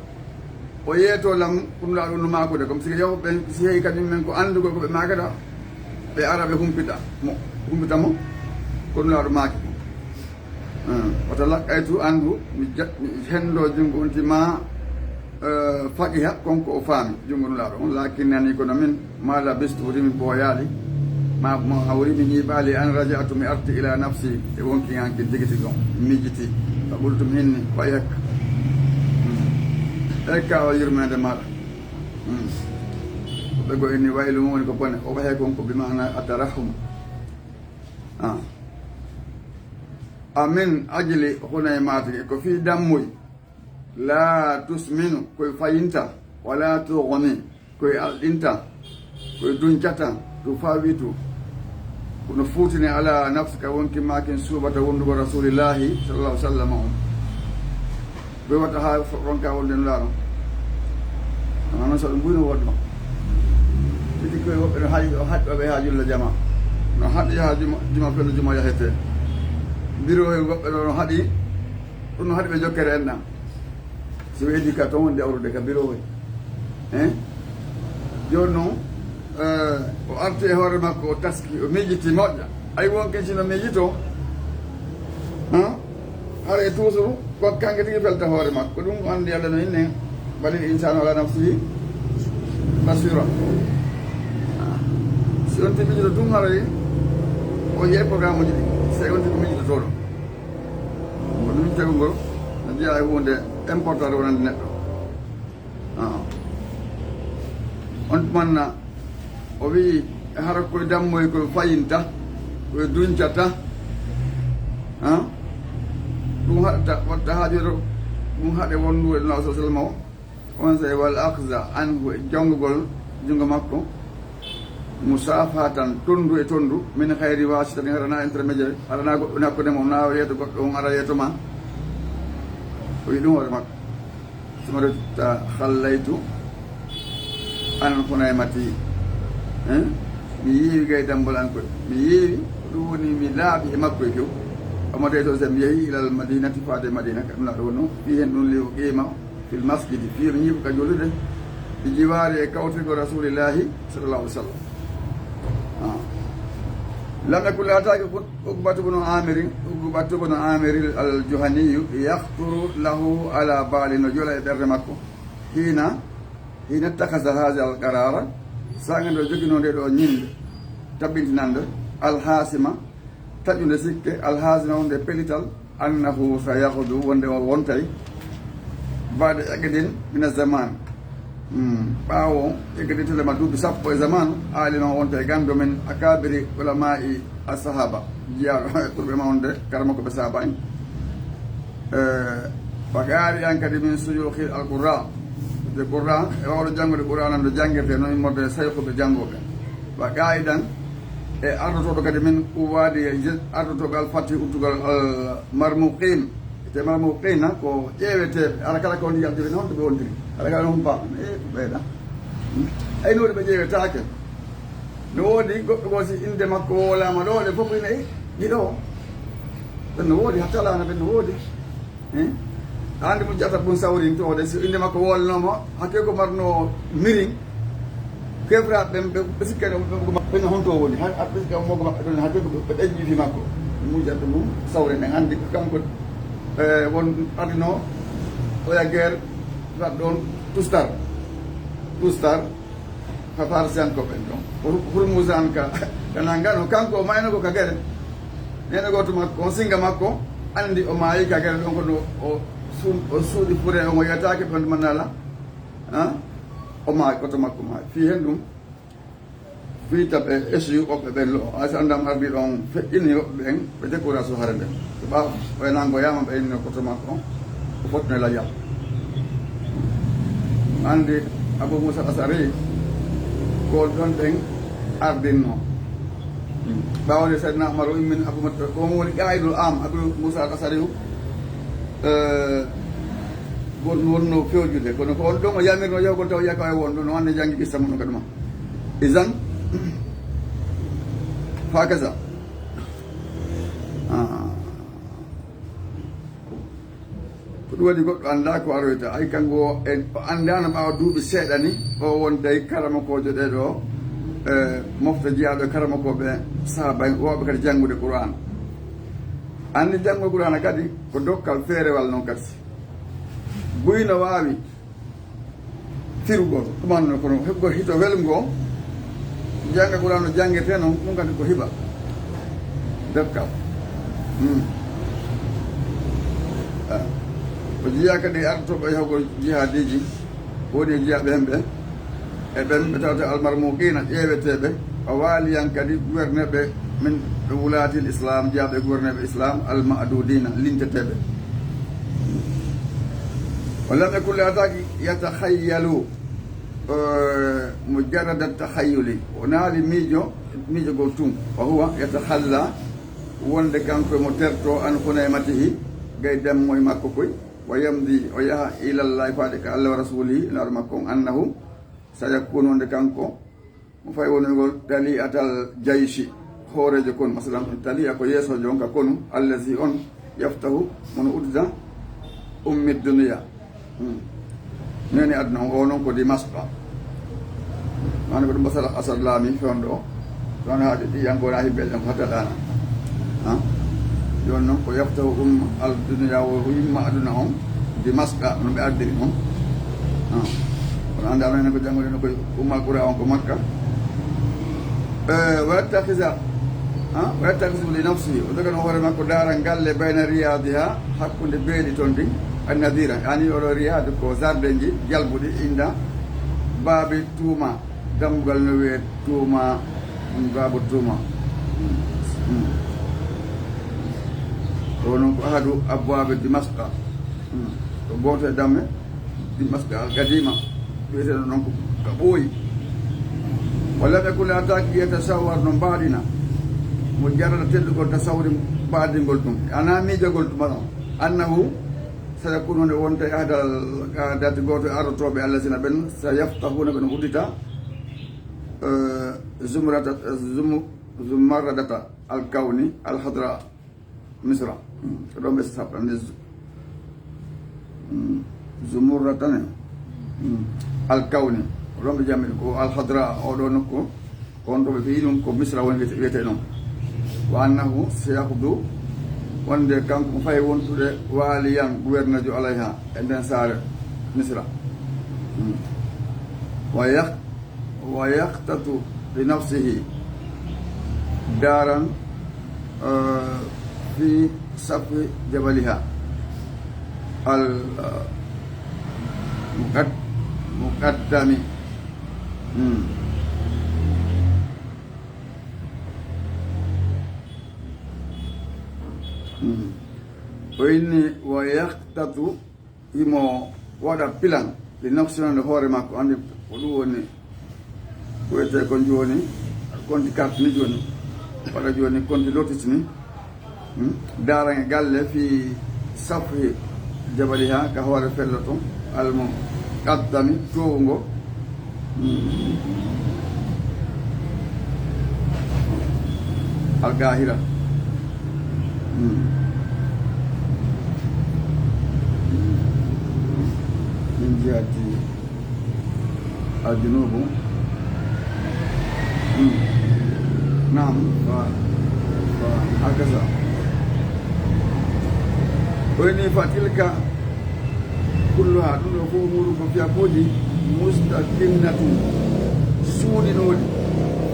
o yeeto lam ko nulaaɗo no maakude comme si yahu ɓen si heyi kañum men ko anndugol ko ɓe maakata ɓe ara ɓe humpita mo humpita mo ko nulaaɗo maaki ko. Wata laqqaytu anndu mi hendo junngo on ti ma faqiha konko o faami junngo nulaaɗo on lakin nani kono min ma labistu rimi ɓooyaali ma ma hawri mi ñiiɓaali an raja'tu mi arti ila nafsi e wonki an ki tigi tigi on mi miijiti fa qultu mi inni way hekka. Ekka o yurmeende maɗa. Ɓe go inni waylu mum woni ko bone o wahe kon ko bi maana atarahum. Amin ajli hunay matigi ko fii dammuy. La tusminu koye fayinta wala tughni koye alɗinta koye duncata tufawitu kono fuutini ala nafsika wonki makin suuɓata wondugo rasulillahi sallallahu sallam on. Koye watta ha ronka wonde nulaɗo ama non so ɗum mbuyno woɗɗo titi koye woɓɓe no haɗi o haɗɗoɓe ha julla jama no haɗi ha juma juma fenno juma yahete mbiro e woɓɓe ɗo no haɗi ɗum no haɗi ɓe jokkere enɗam. Si weedi ka toon wonde awrude ka birowol. Hein? Jooni noon o arti e hoore makko o taski o miijiti moƴƴa ay wonke sino miijito. Hara e tuusuru ko kanke tigi felta hoore makko ɗum o anndi Allah no inne. Balil insanu ala nafsihi basira. Si on tigi miijito tun haray o yeey programme uji ɗi sey on tigi miijitotoɗo. Ko ɗum tawi ngol no jeyaa e huunde important wonande neɗɗo. On tumanna o wii hara koye dammoye koye fayinta koye duncata. Ɗum haɗata watta haajoro ɗum haɗe wonndude no sa salma o. On sey wal akhza anhu e jongugol junngo makko. Musafahatan tonndu e tonndu min khayri wasitatin harana intermédiaire harana goɗɗo ne hakkunde mon na yeeto goɗɗo on ara yeeto ma. O wi ɗum hoore makko sumata khallaytu an hunaymati. Mi yeewi gay dambol an koye mi yeewi ko ɗum woni mi laaɓi e makko e few. Omo tawi toon sen mi yehi ilal madinati faade madina ka ɗum na ɗo wonno fi hen ɗum liwo qima fil masjidi fii no ñiiɓo ka jolude. Bi jiwaari e kawtirgo rasulillahi sallallahu alih wa sallam. Lam yakun laataaki kun uqbatu bunu amiri uqbatu bunu amiri al juhaniyu yahturu lahu ala baali no jola e ɓerde makko. Hiina hiina takasa haza al qarara saanga nde o joginoo nde ɗo ñinde tabbintinande alhaasima taƴunde sikke alhaasima wonde pellital annahu sa yahudu wonde o wontay baada ƴaggedin mina zaman. Ɓaawo ƴaggedin telema duuɓi sappo e zamanu alima wonta e ganndo men akabiri ulama'i asahaba jiyaaɗo ɓurɓe ma wonde karama ko ɓe sahaba en. Wa qaari an kadi min suyuhi alqurra de qurra e wawɗo janngude qur'ana nde janngirte noon immorde e saykuɓe janngoɓe. Wa qaidan e ardotooɗo kadi min uwaadi e ardotoɓe alfati uddugol almarmuqin. Te marmuqina ko ƴeeweteeɓe ara kala ko woni yaltiri noon to ɓe wontiri ara kala noon ba e ɓeyɗa. Ay no woni ɓe ƴeewetaake. No woodi goɗɗo goo si innde makko wowlaama ɗo ɗe fof ina ɗiɗo o. Ɓen no woodi hatta laana ɓen no woodi. Andi mo jata bun sawrin to de so inde makko wolnomo hakke ko marno mirin. Kefra ɓen ɓe sikkani ɓe ko ɓen honto woni har ɓe sikka mo ko maɓɓe ɗon hakke ko ɓe ɗaƴi fi makko. Mujata mum sawre men andi kanko won adino oya guerre. Ɗon tustar tustar. Ka farisiyankoɓe ɗon hurmusa an ka kana ngano kanko o mayno ko ka gere. Nene goto makko on singa makko andi o maayi ka gere ɗon kono o suuɗi fure omo yetake ɓe manala. O maayi goto makko maayi fi hen ɗum. Fii taɓe esi woɓɓe ɓen lo'o. Ay si anndaama ardi ɗon feƴƴini woɓɓe ɓen, ɓe décourage hare nden. Ɓe ɓaawo ɓe nango yaama ɓe inni koto makko, o fotno e lajal. Anndi Abu Musa Asari, ko on ɗon ɓen ardinno. Ɓaawo nde Seydina Umar o immini Abu Musa, ko on woni qaa'idul am, Abu Musa Asari o, eh, won-, wonno fewjude. Kono ko on ɗon o yamirno yahugol taw yaka e won ɗon, o anndi janngi kissa mum ɗon kadi ma. Izan, fa kaza. Ah. Ko ɗum waɗi goɗɗo anndaa ko aroyta. Ay, kanko o, en, o anndaano ɓaawo duuɓi seeɗa ni, o wonday karamokoojo ɗee ɗoo, eh, mofta jiyaaɗo e karamokooɓe sahaaba en, wooɓe kadi janngude Qur'aan. Anndi janngugol Qur'aana kadi ko dokkal feerewal non kadi. Buy no waawi firugol, ɗum annduno kono heɓugol hito welngo, jannga Qur'aana no janngirtee non, ɗum kadi ko hiba. Dokkal. Hmm. Ah. O jeyaa kadi ardotooɓe yahugol jihaadiiji, woni e jiyaaɓe hemɓe. E ɓen ɓe tawata almarmuqiina, ƴeeweteeɓe, o waali yan kadi guwerneeɓe min wulaatil Islaam, jiyaaɓe guwerneeɓe Islaam, alma'duudiina, linteteeɓe. O lam yakun laataaki yatakhayyalu, eh, mujarrada takhayyuli. O naali miijo, miijogol tun. Wa huwa yatakhalla, wonde kanko mo terto an hunaymatihi, gay demmoy makko koy. Wa yamdi, o yaha ilallahi faade ka Allah wa rasulihi, naaru makko on, annahu sayakunu, wonde kanko mo fay wonugol tali'atal jayshi, hooreejo konu, masalan, tali'a ko yeesoojo on ka konu, allazi on yaftahu, mono uddita ummi duniya. Hmm. Neni aduna on, o non ko Dimasqa. Maana ko ɗum Basara Asad laami fewndo o. Ɗon haaji ɗi yan gona himɓe ɗen ko hatta ɗaana. Ha? Yon non ko yaftahu um al duniya, o yimma aduna on, Dimasqa, no ɓe ardiri on. Ha? Kono annda non ko janngude no koye umma qura on ko Makka. Eh, wa yattakhidha, ha? Wa yattakhidhu li nafsihi, o dogano hoore makko daaral galle bayna riyadiha, hakkunde beeli ton ɗin, annadira, yani oɗo riyad ko zardeji jalbuɗi inda baabi tuuma. Dammugal no wiyee Tuuma, ɗum Baabu Tuuma. Mm. Ɗo noon ko ahadu abwaabe Dimasqa. Mm. Ko gooto e damme Dimasqa al-Qadiima, wiyeteeɗo noon ko ka ɓooyi. Wa lam yakun laataaki yatasawwar no mbaɗina. Mo jarata teddugol tasawwuri mbaɗingol ɗum. Ana miijagol tuma ɗon. Annahu Sayakunu, nde wonta e ahdal, ahdati gooto e ardotooɓe allazina ɓen, sayaftahuuna, ɓe no uddita, eh, zumrata, zumu-, zumarradata alkawni alhadra Misra. Hmm, ko ɗon ɓe saɓɓande zu-, hmm, zumurrata ne. Hmm, alkawni. Ko ɗon ɓe jammini ko alhadra, oɗo nokku. Ko on ɗo ɓe fii ɗum ko Misra woni wiyete-, wiyetee noon. Wa annahu sayahdu, wonde kanko mo fayi wontude waaliyan, guwerneejo alayha, e nden saare Misra. Hmm. Wa yah-, wa yahtatu li nafsihi daaran, eh, fi safhi jabaliha al, eh, muqad-, muqaddami. Hmm. Hmm. O inni, wa yahtatu, himo waɗa pilan, li nafsi, wonande hoore makko, anndi ko ɗum woni, ko wiyetee ko jooni, konti carte ni jooni, waɗa jooni konti lotis ni. Hmm? Daaran e galle fii safhi jabaliha, ka hoore fello ton, almuqaddami, toowungo. Hmm. Algahira. Hmm. Min jihati aljunubu. Hmm. Naam, fa, fa hakaza. O inni fa tilka kulluha, ɗum ɗo fof muuɗum ko fiyakuuji mustakinnatun, suuɗinooɗi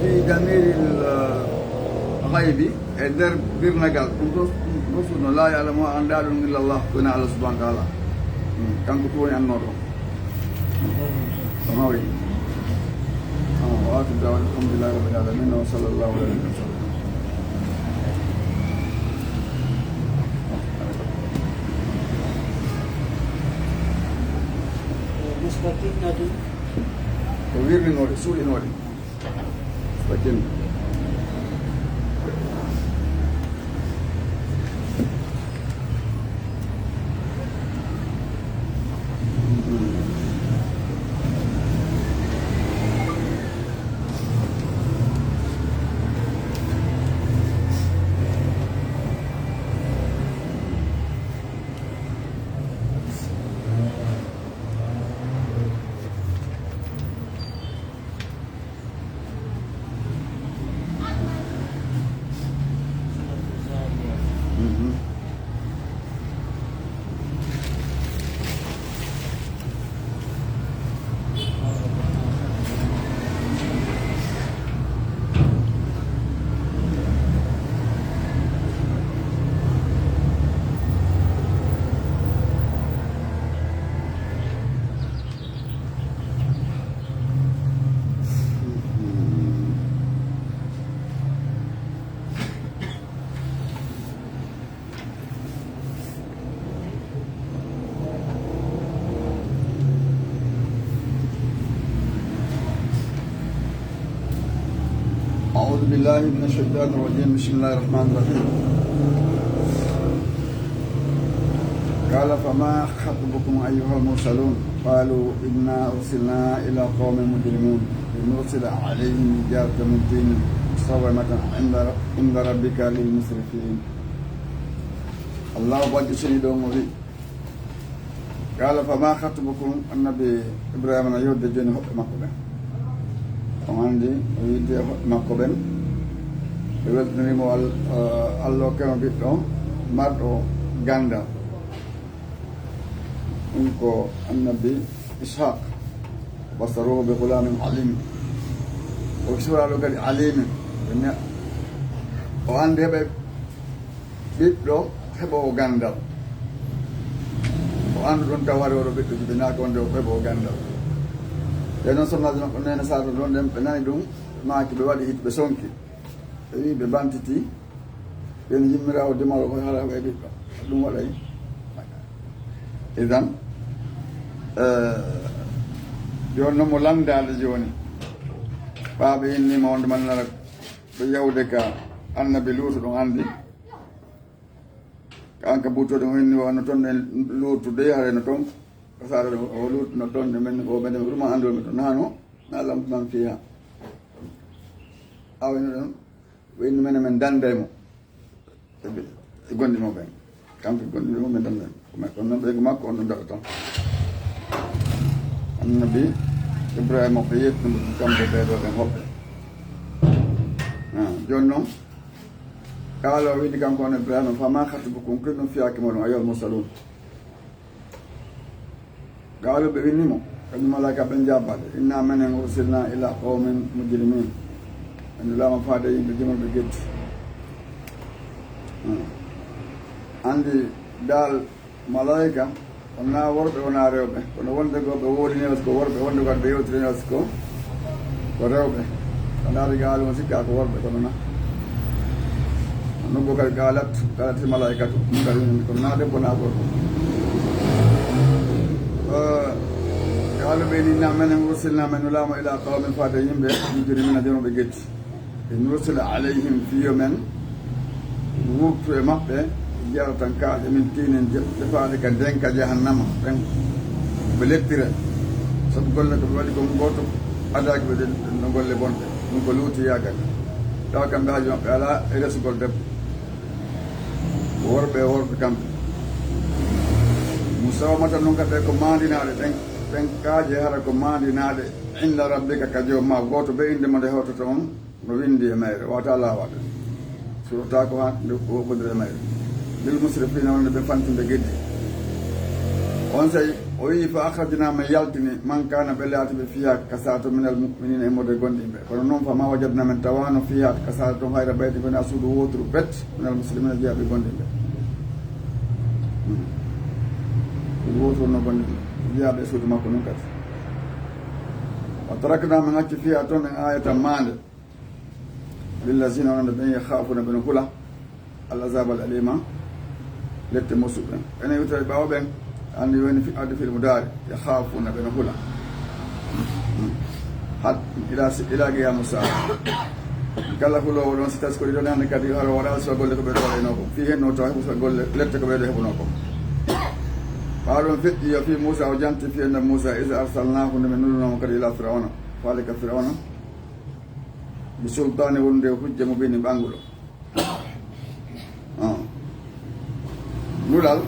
fi damiril, eh, ghaybi, e nder birnagal. Ɗum ɗo, ɗum ɗo suuɗno, la ya'lamu, anndaa ɗum illa Allah, ko wona Allah subhanahu wa ta'ala. Hmm. Kanko tun woni annooɗo. Ɗum hawri. Ah. وآخر دعوانا الحمد لله رب العالمين، وصلى الله على النبي وسلم. Mustaqim na ɗum. Ko wirrinooɗe, suuɗinooɗe. Mustaqim. أعوذ بالله من الشيطان الرجيم. بسم الله الرحمن الرحيم. قال فما خطبكم أيها المرسلون؟ قالوا إنا أرسلنا إلى قوم مجرمين لنرسل عليهم حجارة من طين مسومة عند عند ربك للمسرفين. Allahu bajjo seni ɗon o wi, قال فما خطبكم, annabi Ibrahima na yewde jooni hoɓɓe makko ɓen. On anndi o yidde hoɓɓe makko ɓen, ɓe weltiniri mo Al-, eh, Allah okkemo ɓiɗɗo marɗo ganndal. Ɗum ko annabi Ishaq. وبشروه بغلام حليم. O sura ɗo kadi alimin. Ɓe ne-, o anndi heɓe ɓiɗɗo heɓoowo ganndal. O anndu ɗon taw hari oɗo ɓiɗɗo jibinaaka wonde o heɓoowo ganndal. Ɓe noon sonnaaji makko neene Saara ɗon ɗen, ɓe nani ɗum, ɓe maaki, ɓe waɗi hit, ɓe sonki. Ɓe wi, ɓe bantiti, ɓen yimmiraawo dimaro ko hala ɓe ɓiɗɗo. Ɗum waɗay. Idan, eh, jooni noon mo lanndaade jooni. Ɓaaɓe innii mo wonde man nara ɓe yawde ka annabi Luutu ɗon anndi. Ka an ka buutoɗo mo inni wano ton en Luutu de hare no ton. Ka saara ɗo o Luutu no ton de men o ɓe de ruma anndol mi to nano. Na lam man fiya. Awa no ɗon. Ɓe inni men men dannday mo. E ɓe, e gonɗi mo ɓen. Kanko gonɗi mo men dannday mo. Ko men, kono noon ɓeygu makko on ɗon daɗa tan. Annabi Ibrahima ko yettino mo kamɓe ɓee ɗoo ɓen hoɓɓe. Ah, jooni noon, kaala o wiɗi kanko on Ibrahima, فما خطبكم, ko ɗum fiyaaki mo ɗum, أيها المرسلون. Qaaluu, ɓe inni mo, kañum malaa'ika ɓen jaabaade, إنا menen أرسلنا إلى قوم مجرمين. En nulaama faade yimɓe jomorɓe geddi. Hmm. Anndi daal malaa'ika, wonaa worɓe, wonaa rewɓe, kono wonde goo ɓe wowlinii si ko worɓe, wonde goo ɓe yewtinii si ko ko rewɓe. A ndaari gaal on sikkaa ko worɓe, kono na. Nokku kadi qaalat, qaalat malaa'ikatu, ɗum kadi woni, kono na debbo na gorko. Eh, qaaluu ɓe inni, إنا menen أرسلنا, men nulaama إلى قوم, faade yimɓe, مجرمين, jomorɓe geddi. لنرسل عليهم, fii yo men wurtu e maɓɓe, حجارة, kaaƴe, من طين, je-, defaaɗe ka ndeenka jahannama, ɓen ɓe lettira. Sabu golle ko ɓe waɗi kon gooto adaaki ɓe ɗen, ɗen no golle bonɗe. Ɗum ko luuti yaagal. Tawa kamɓe haaju maɓɓe alaa e resugol debbo. Ko worɓe e worɓe kamɓe. مسومة, non kadi ko maandinaaɗe, ɗen, ɗen kaaƴe hara ko maandinaaɗe, عند ربك, ka Joom maa, gooto bee innde mo nde hewtata on. No winndi e mayre, wata laawaade. Surotaako haa nde woɓɓondira e mayre. للمسرفين, wonde ɓe fantunde geddi. Onsay o wi'i, فأخرجنا, men yaltini, من كان, ɓe laati ɓe, فيها, ka saare ton, من المؤمنين, e immorde e gomɗinɓe. Kono non, فما وجدنا, men tawaano, فيها, ka saare ton, غير بيت, wonaa suudu wooturu pet, من المسلمين, jeyaaɓe gomɗinɓe. Hmm. Suudu wooturu no gomɗinɓe, jeyaaɓe e suudu makko nun kadi. Tarakna, min acci, fiha ton en ayatan maande. Lillazina, wonande ɓen, yakhafuna, ɓen hula, al azaba al alima, lette musuɓe. Enen iwtata ɓaawo ɓen, andi woni fi, addi fil mudari, yakhafuna, ɓen hula. Hat, ila, ila qiyamu saa. Kala huloowo ɗon, si taskori ɗon hande kadi, hara waɗa suwa golle ko ɓe ɗo waɗayno ko. Fi henno tawa heɓu suwa golle, lette ko ɓe ɗo heɓuno ko. Ɓaawo ɗon feƴƴi yo fi Musa o janti fi enda Musa, iza arsalnahu, nde min nulunoma kadi ila Firawna. Faale ka Firawna. Bi sultani, wonde hujja mubini ɓanguɗo. Ah. Nulal,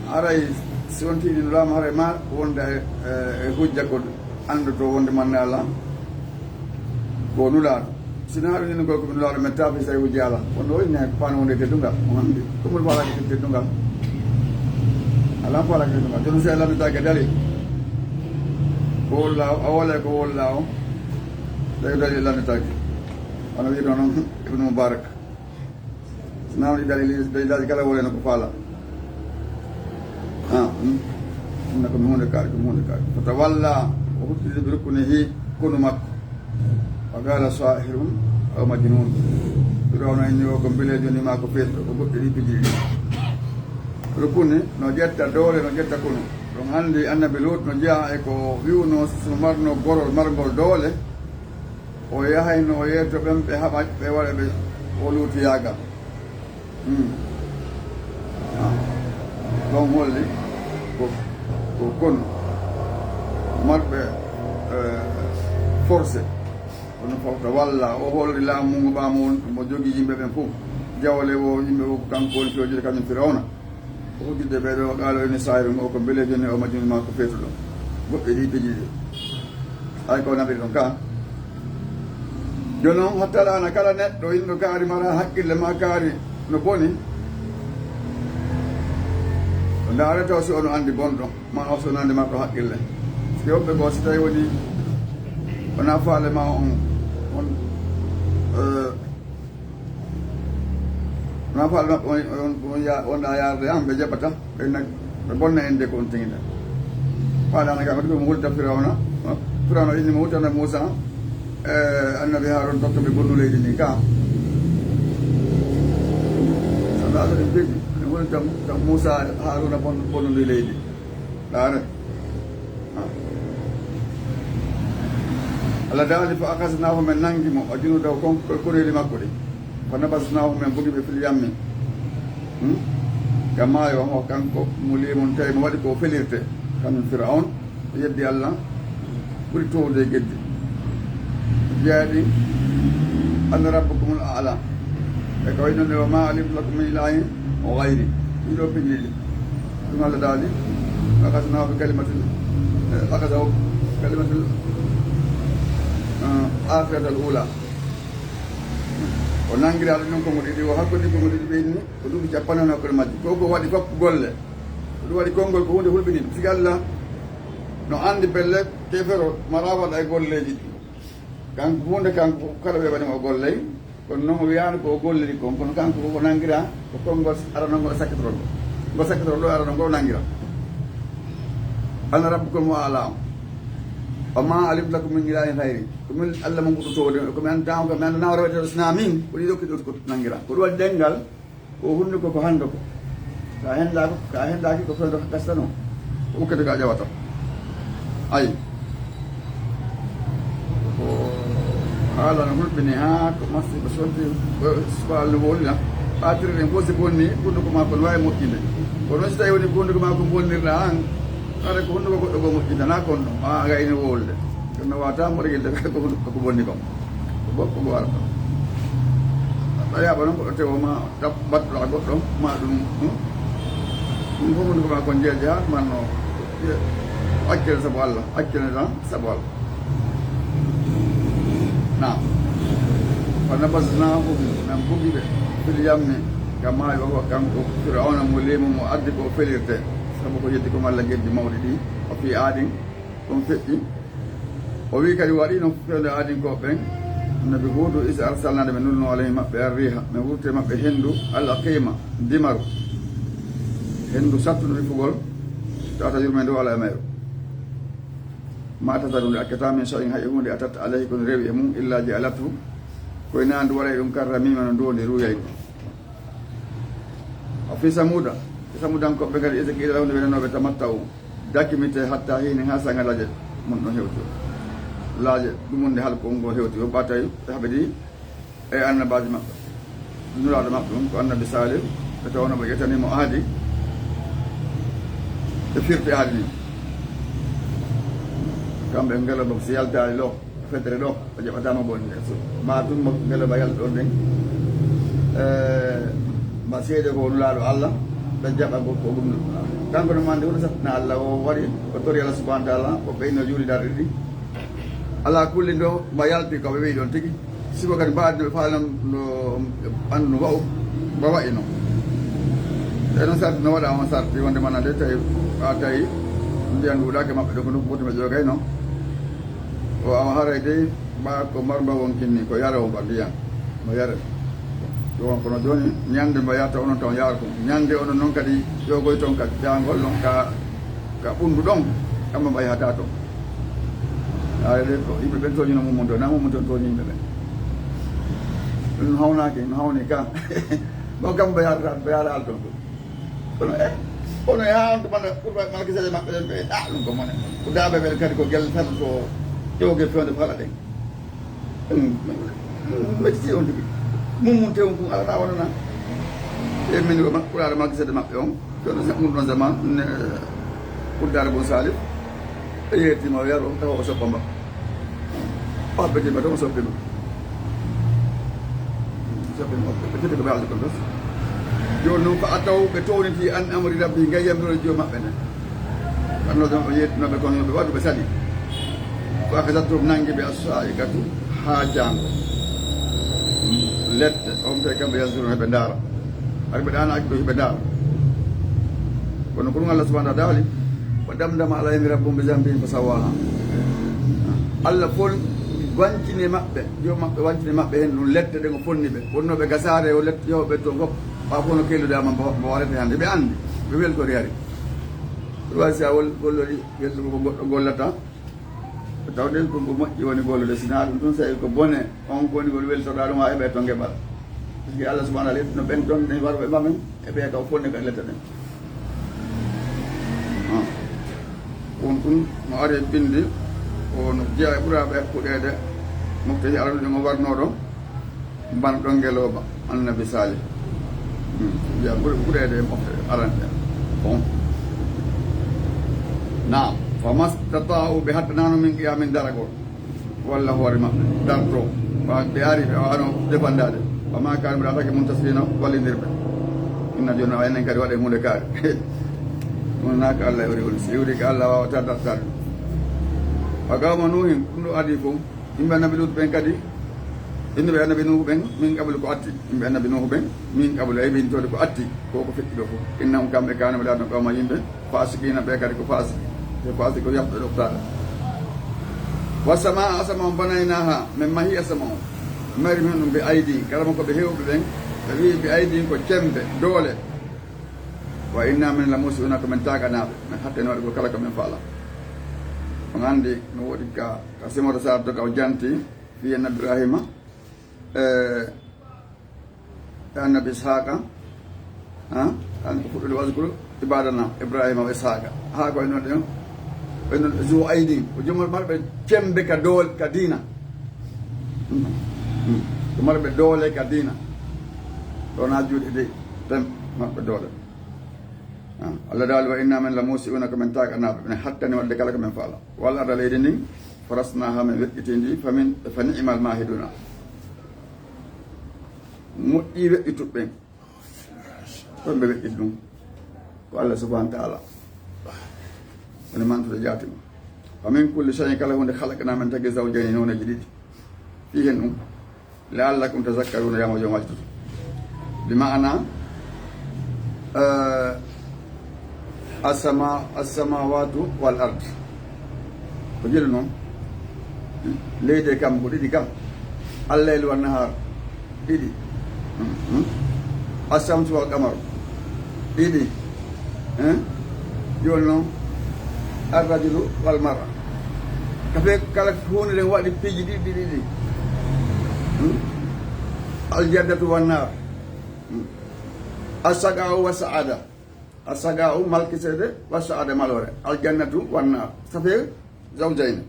haray si wonti ɗi nulaama, haray ma wonde e, e, e hujja ko anndoto wonde manne Alla ko nulaaɗo. Sina haɗum innugol ko mi nulaaɗo, mi taafi say hujja Alla. Kono o inni hay ko faano wonde teddungal, mo anndi. Ko mo faalaaki teddungal. Alla faalaaki teddungal. Jooni si a lannitaake dalil. Ko wolla o, a wole ko wolla o. Tawi dalil lannitaake. Wano wi'uno noon Ibnu Mubarak. Sinaa ɗi dalil, dalilaaji kala wole no ko faala. Ah, hmm. Inna ko mi huunde kaari, ko mi huunde kaari. Fatawalla, o hudditi bi rukunihi, konu makko. Wa qala sahirun aw majnun. Firawna inni o ko mbeleejo ni maa ko feetuɗo, ko goɗɗi ɗi piji ɗi. Rukuni no ƴetta doole, no ƴetta konu. Ɗon anndi annabi Lut no jeyaa e ko wi'uno so marno gorol marngol doole, o yahayno o yeeto ɓen ɓe haɓa ɓe waɗa ɓe o luutiyaagal. Hmm. Ah. Ɗon holli ko, ko konu marɓe, eh, forcé. Kono fawta walla o holli laamu ngu ɓaamo won mo jogii yimɓe ɓen fof. Jawle wo yimɓe fof ko kanko woni fewjude kañum Firawna. O udditde ɓee ɗoo, qaala o inni sahirun, o ko mbeleejo ni, o majnun maa ko feetuɗo. Goɗɗe ɗi piji ɗi. Ay ko naɓiri ɗon ka. Jooni noon, hatta al'aana kala neɗɗo inɗo kaari mara haqqille ma kaari no boni. Ko ndaarata o si ono anndi bonɗo, ma o si ono anndi marɗo haqqille. Parce que woɓɓe goo si tawi woni, wona faale ma on, on, eh, wona faale maɓɓe on, on, on ya-, wonɗa yaarde an, ɓe jaɓata, ɓe nag-, ɓe bonna en de ko on teŋida. Faale ana kam, ko mo hulta Firawna, Firawna inni mo hultana Muusa, eh, annabi Haaruna tokka ɓe bonnu leydi ndin ka. Sanda so ɗum firti, ɓe hulta Muusa Haaruna bon-, bonnude leydi. Ndaare. Allah daali, fa akhadhnaahu, men nangi mo, wa junuudahu, kon, ko koreeli makko ɗi. Fa nabadhnaahu, men bugi ɓe fil yammi. Hmm? Ka maayo, o kanko, muliimun, tawi mo waɗi ko felirte. Kañum Firawna, o yeddi Allah, ɓuri towde e geddi. Jeyaɗi, ana rabbukumul a'la. E ko wayi noon, wa ma alimtu lakum min ilahin ghayri. Ɗiɗo piji ɗiɗi. Ɗum Allah daali, "Akhadhnaahu bi kalimatil, eh, akhadhahu bi kalimatil, eh, akhiratil ula." O nanngiraali noon konngol ɗiɗi, o hakkunde konngol ɗiɗi ɓe inni, ko duuɓi cappanɗe nayi hakkunde majji. Ko ko waɗi fof ko golle. Ko ɗum waɗi konngol ko huunde hulɓininde. Sigi Allah no anndi pelle kefero mara waɗa e golleeji ɗi. Kanko huunde, kanko kala ɓe waɗi mo golley, kono noon o wiyaano ko o golliri kon, kono kanko ko nanngira ko konngol arano ngol sakkitorol ngol. Ngol sakkitorol ɗo arano ngol nanngira. Ana rabbukumul a'la. Wa ma alimtu lakum min ilahin ghayri. Ko min Allah mon goɗɗo towde, ko mi anndaa on, ko mi anndanaa o rewete sinaa min, ko ɗiɗo kiɗo ko nanngira. Ko ɗum waɗi ɗenngal, ko hunnduko ko hannduko. Ka henndaako, ka henndaaki ko fewndo ka kastano. Ko ukkete ka ƴawata. Ayi. Ko haala no hulɓini haa ko masiiba sonti, ko subaal no wowlina. Ɓaatirɗen fof si bonni, hunnduko maa ko no waawi moƴƴinde. Kono si tawi woni ko hunnduko maa ko bonnirɗa aan, haɗa ko hunnduko goɗɗo goo moƴƴinta, naa kon ɗum. Maa a gayni wowlde. Kono wata moɗogel de ko, ko bonni kon. Ko goɗɗo ko warata. A yaɓa noon goɗɗo tewo ma, tab-, mbattuɗa goɗɗo, ma ɗum, hmm? Ɗum fof hunnduko maa kon jeeje haa manno. Accel sabu Allah, accel tan sabu Allah. Naam. Fa nabasnaahu, min bugi ɓe, fil yammi, ka maayo, wa huwa kanko, Firawna mo leemu mo addi ko felirte. Sabu ko yeddi ko malla geddi mawɗi ɗi, o fii aadin, ɗum feƴƴi. O wii kadi waɗi no fewde aadinkooɓe ɓen, Annabi Huudu, is arsalnaa nde min nulno alayhi maɓɓe arriiha, min wurte maɓɓe henndu, al aqiima, dimaru. Henndu sattundu wiffugol, tawata yurmeende o alaa e mayru. Ma tazaru, nde accata, min shay'in, hay e huunde, atat alayhi, ko nde rewi e mum, illa ja'alathu, ko e naandu waɗay ɗum, karramiima, no ndoondi ruuyay. Wa fi samuuda, e samuudankooɓe kadi, iza qiila lahum, nde ɓe nanooɓe, tamatta'u, dakimite, hatta hiinin, haa saanga laaje mon ɗon hewti. Laaje ɗumunde halkol ngol hewti, o ɓatay, ɓe haɓidi, e annabaajo maɓɓe, nulaaɗo maɓɓe on, ko annabi Saalih, ɓe tawnoo ɓe ƴettanii mo ahadi, ɓe firti ahadi ni. Kamɓe ngelooba si yaltaali ɗo, fetere ɗo, o jaɓataa mo bonde. So, ma tun mo ngelooba yalta ɗon ɗen, e, ma seede ko nulaaɗo Allah, ɓe jaɓa ko, ko ɗum ɗum. Kanko no mande woni sattina Allah, o waɗi, o tori Allah subhanahu wa ta'ala, o ɓeyno juuli darɗe ɗiɗi. Ala kulli ɗo, ma yalti ko ɓe wi'i ɗon tigi. Sibu kadi mbaadi no ɓe faalaa no ɓanndu no wa'u, ba wa'ino. E noon sarti no waɗa on sarti wonde mana nde tawi, a tawi ndiyan ɗuuɗaaki maɓɓe ɗo ko nokku goto ɓe joogayno. O awa haray dey ba ko marmba wonkinni ko yare on ba ndiyan. No yare. Ɗum kono jooni ñande mba yarta onon taw yaar kon. Ñande onon noon kadi ƴoogoy toon kadi jaangol ɗon ka, ka ɓunndu ɗon. Kamma mba yahata toon. Haray de ko yimɓe ɓen tooñino mum mum ɗo, na mum mum toon tooñi yimɓe ɓen. Ɗum no hawnaaki, no hawni ka. Bon, kam mba yaarata, mba yaara al toon ko. Kono, e, kono e haa on to mana, pour malkisede maɓɓe ɗen ɓe, ɗa ɗum ko mone. Ko daaɓe ɓen kadi ko gelle tan ko ƴooge fewde fala ɗen. Ɗum, ɗum metti on tigi. Mum mum tew kun alata wonana. E min ko ma-, ɓuraɗo malkisede maɓɓe on. Kono sa-, ɗum ɗon zaman, ne, Kurdaare Bun Salif, ɓe yeetima o yaro, tawa o soppa mba. O habbitima tan o soppima. Soppima, ɓe tati ko ɓe haalde kon tas. Jooni noon, fa ataw, ɓe towniti an amri rabbi, ngam yamiro joom maɓɓe nden. Kono ɗon o yeetinoɓe kon yo ɓe waɗu ɓe sali. Fa akhazathum, nangi ɓe as-sa'iqatu, haa jaango. Ledde, on ɓe kamɓe yanzuruna, ɓe ndaara. Hari ɓe ɗaanaaki ɗo hiɓe ndaara. Kono ko ɗum Allah subhanahu wa ta'ala daali, wa damdama alayhim rabbuhum bi dhanbihim fa sawwaha. Allah fon wancini maɓɓe, yo maɓɓe wancini maɓɓe hen ɗum lette ɗen o fonni ɓe. Wonno ɓe gasaare o lette yo ɓe to fof. Ɓa fof no kellude ama mbo, mbo warete hannde. Ɓe anndi, ɓe weltori hari. Ɗum wawi si a wol-, gollori, welɗo ko goɗɗo gollata. Tawde ko, ko moƴƴi woni gollude, sinaa ɗum tun, so tawi ko bone, on ko woni ngol weltorɗaa ɗum, haa heɓe to ngeɓal. Parce que Allah subhanahu wa ta'ala no ɓen ton ne warɓe ma men, e ɓe taw fonde ka letta ɗen. Ah. Ɗum tun no ari e bindi, o no jeyaa e ɓuraaɓe kuɗeede, mofte alal ɗum o warnoo ɗo. Banɗo ngelooba, annabi Salih. Hmm. Wiya ɓuri ɓureede e mofte arande. Bon. Naam. Famastata'u, ɓe hattanaano min qiyamin daragol. Walla hoore maɓɓe, darto. Wa ɓe ari, ɓe waano defandaade. Wa ma kaanu, ɓe laataake muntasirina, wallindirɓe. Inna jooni, o enen kadi waɗe huunde kaari. Ɗum naa ko Allah iwri woni. Si iwri ko Allah waawata dartaade. Wa qawma Nuuhin, ɗum ɗo adii fof. Yimɓe annabi Luutu ɓen kadi, innuɓe annabi Nuuhu ɓen, min qablu ko atti. Yimɓe annabi Nuuhu ɓen, min qablu, ay ɓe intode ko atti, ko ko feƴƴi ɗo fof. Innahum kamɓe kaanu ɓe laatno qawma yimɓe, fasiqina ɓe kadi ko fasiki. Te fasiki ko yahɗo ɗoftaade. Wa samaa, asama on banaynaha, min mahi asama on. Mari min ɗum bi aydin, kala mo ko ɓe heewɓe ɓen, ɓe wi'i bi aydin ko cembe, doole. Wa inna min la musiuna ko min taganaaɓe, min hattani waɗugol kala ko min faala. On anndi no woodi ka, ka Simota Sarr to ka o janti, Fiye Nabi Ibrahima, e, e Annabi Ishaqa, ha? An ko fuɗɗude waskuru ibadana Ibrahima wa Ishaqa. Ha ko e non ɗen, ko e non zu aydin, ko jomol marɓe cembe ka dool, ka diina. Hmm. Hmm. Ko marɓe doole ka diina. Ɗon ha juuɗe de, tem marɓe doole. Ah, Allah daali, "Wa inna min la musiuna," ko min taganaaɓe, min hattani waɗde kala ko min faala. Wal arda, leydi ndin, farasnaha, min weƴƴiti ndi, fa min, fa ni'mal mahiduna. Moƴƴi weƴƴituɓe ɓen. Ɗon ɓe weƴƴiti ɗum. Ko Allah subhanahu wa ta'ala. Woni mantude jaati mum. Wa min kulli shay'in, kala huunde, khalaqna, min tagi, zawjayni, nooneeji ɗiɗi. Fii hen ɗum. La'allakum tazakkaruna, yaama joom wajjoto. Bi ma'ana, eh, as-sama-, as-samawatu wal ard. Ko jelu noon. Leydi e kam ko ɗiɗi kam. Al-laylu wan nahar. Ɗiɗi. Hmm, hmm. As-shamsu wal qamar. Ɗiɗi. Hein? Jooni noon, ar-rajulu wal mar'a. Affaire kala huunde nden waɗi piiji ɗiɗi, ɗiɗi, ɗiɗi. Hmm? Aljannatu wannaar. Hmm. Assaqa wa saada. Assaqa malkisede wa saada malore. Aljannatu wannaar. Ça fait zawjayni.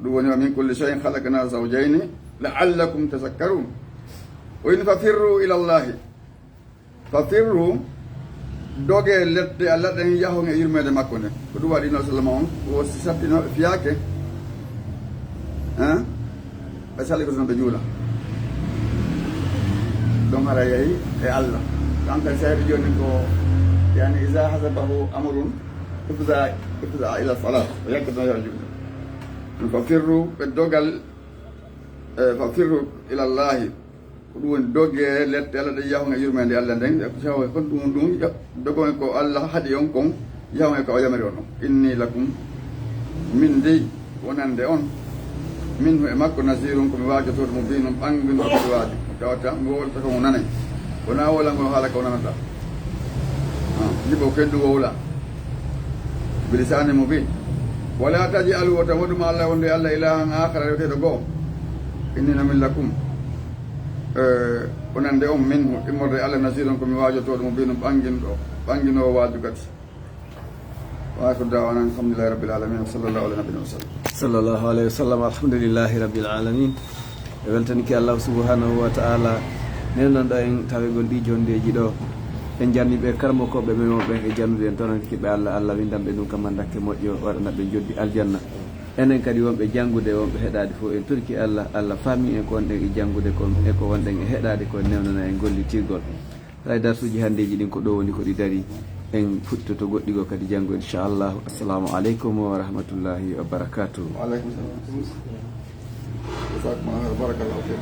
Ɗum woni, wa min kulli shay'in khalaqna zawjayni la'allakum tazakkarun. O inni, fa firru ila Allahi. Fa firru, doge lette Allah ɗen, yahon e yurmeende makko nden. Ko ɗum waɗi no sallama on, o si sattino fiyaake. Hein? Ɓe sali ko sono ɓe juula. Donc hara yahi e Allah. Donc sa heɓi jooni ko, yani, iza hasabahu amrun, ifza, ifza ila salat. O yakkitino yo juulde. Fa firru, ɓe dogal, eh, fa firru ila Allahi. Ko ɗum woni doge lette Allah ɗen, yahon e yurmeende Allah nden. Ko sawo kon ɗum, ɗum, dogon ko Allah haɗi on kon, yahon e ko o yamiri on. Inni lakum, min dey, wonande on, minhu e makko, nazirun, ko mi waajotooɗo, mubinun, ɓanginɗo ko mi waaji. Mo tawata mi wowlata ko mo nanay. Wona wowlangol haala ko nanata. Ah, jibo ko en ɗum wowla. Bilisani mubin. Wala taj'alu, wota waɗu ma Allah wonde Allah ilahan akhara, reweteeɗo goo. Inni lakum, eh, wonande on, minhu, immorde Allah, nazirun, ko mi waajotooɗo, mubinun, ɓanginɗo, ɓanginoowo waaju kadi. Wa akhiru da'wana alhamdulillahi rabbil alamin, wa sallallahu ala nabiyyina wa sallam. Sallallahu alayhi wa sallam, alhamdulillahi rabbil alamin. E weltanike Allah subhanahu wa ta'ala, nenanɗo en tawegol ɗi jondeji ɗo. En jarni ɓe karmo koɓe men wonɓe e jannude en, toranke ɓe Allah, Allah windan ɓe ɗum ka mandakke moƴƴo, waɗana ɓe joddi aljanna. Enen kadi wonɓe jangude, wonɓe heɗade fof, en torki Allah, Allah faami en ko wonɗen e jangude kon, e ko wonɗen e heɗade kon, newnana en gollitirgol. Hay darsuuji hanndeeji ɗin ko ɗo woni ko ɗi dari. En fuɗɗoto goɗɗi goo kadi janngo, inchallahu. Assalamu aleykum wa rahmatullahi wa barakatuh. Wa aleykum salam. Jazakumullahu khairan. Barakallahu fiik.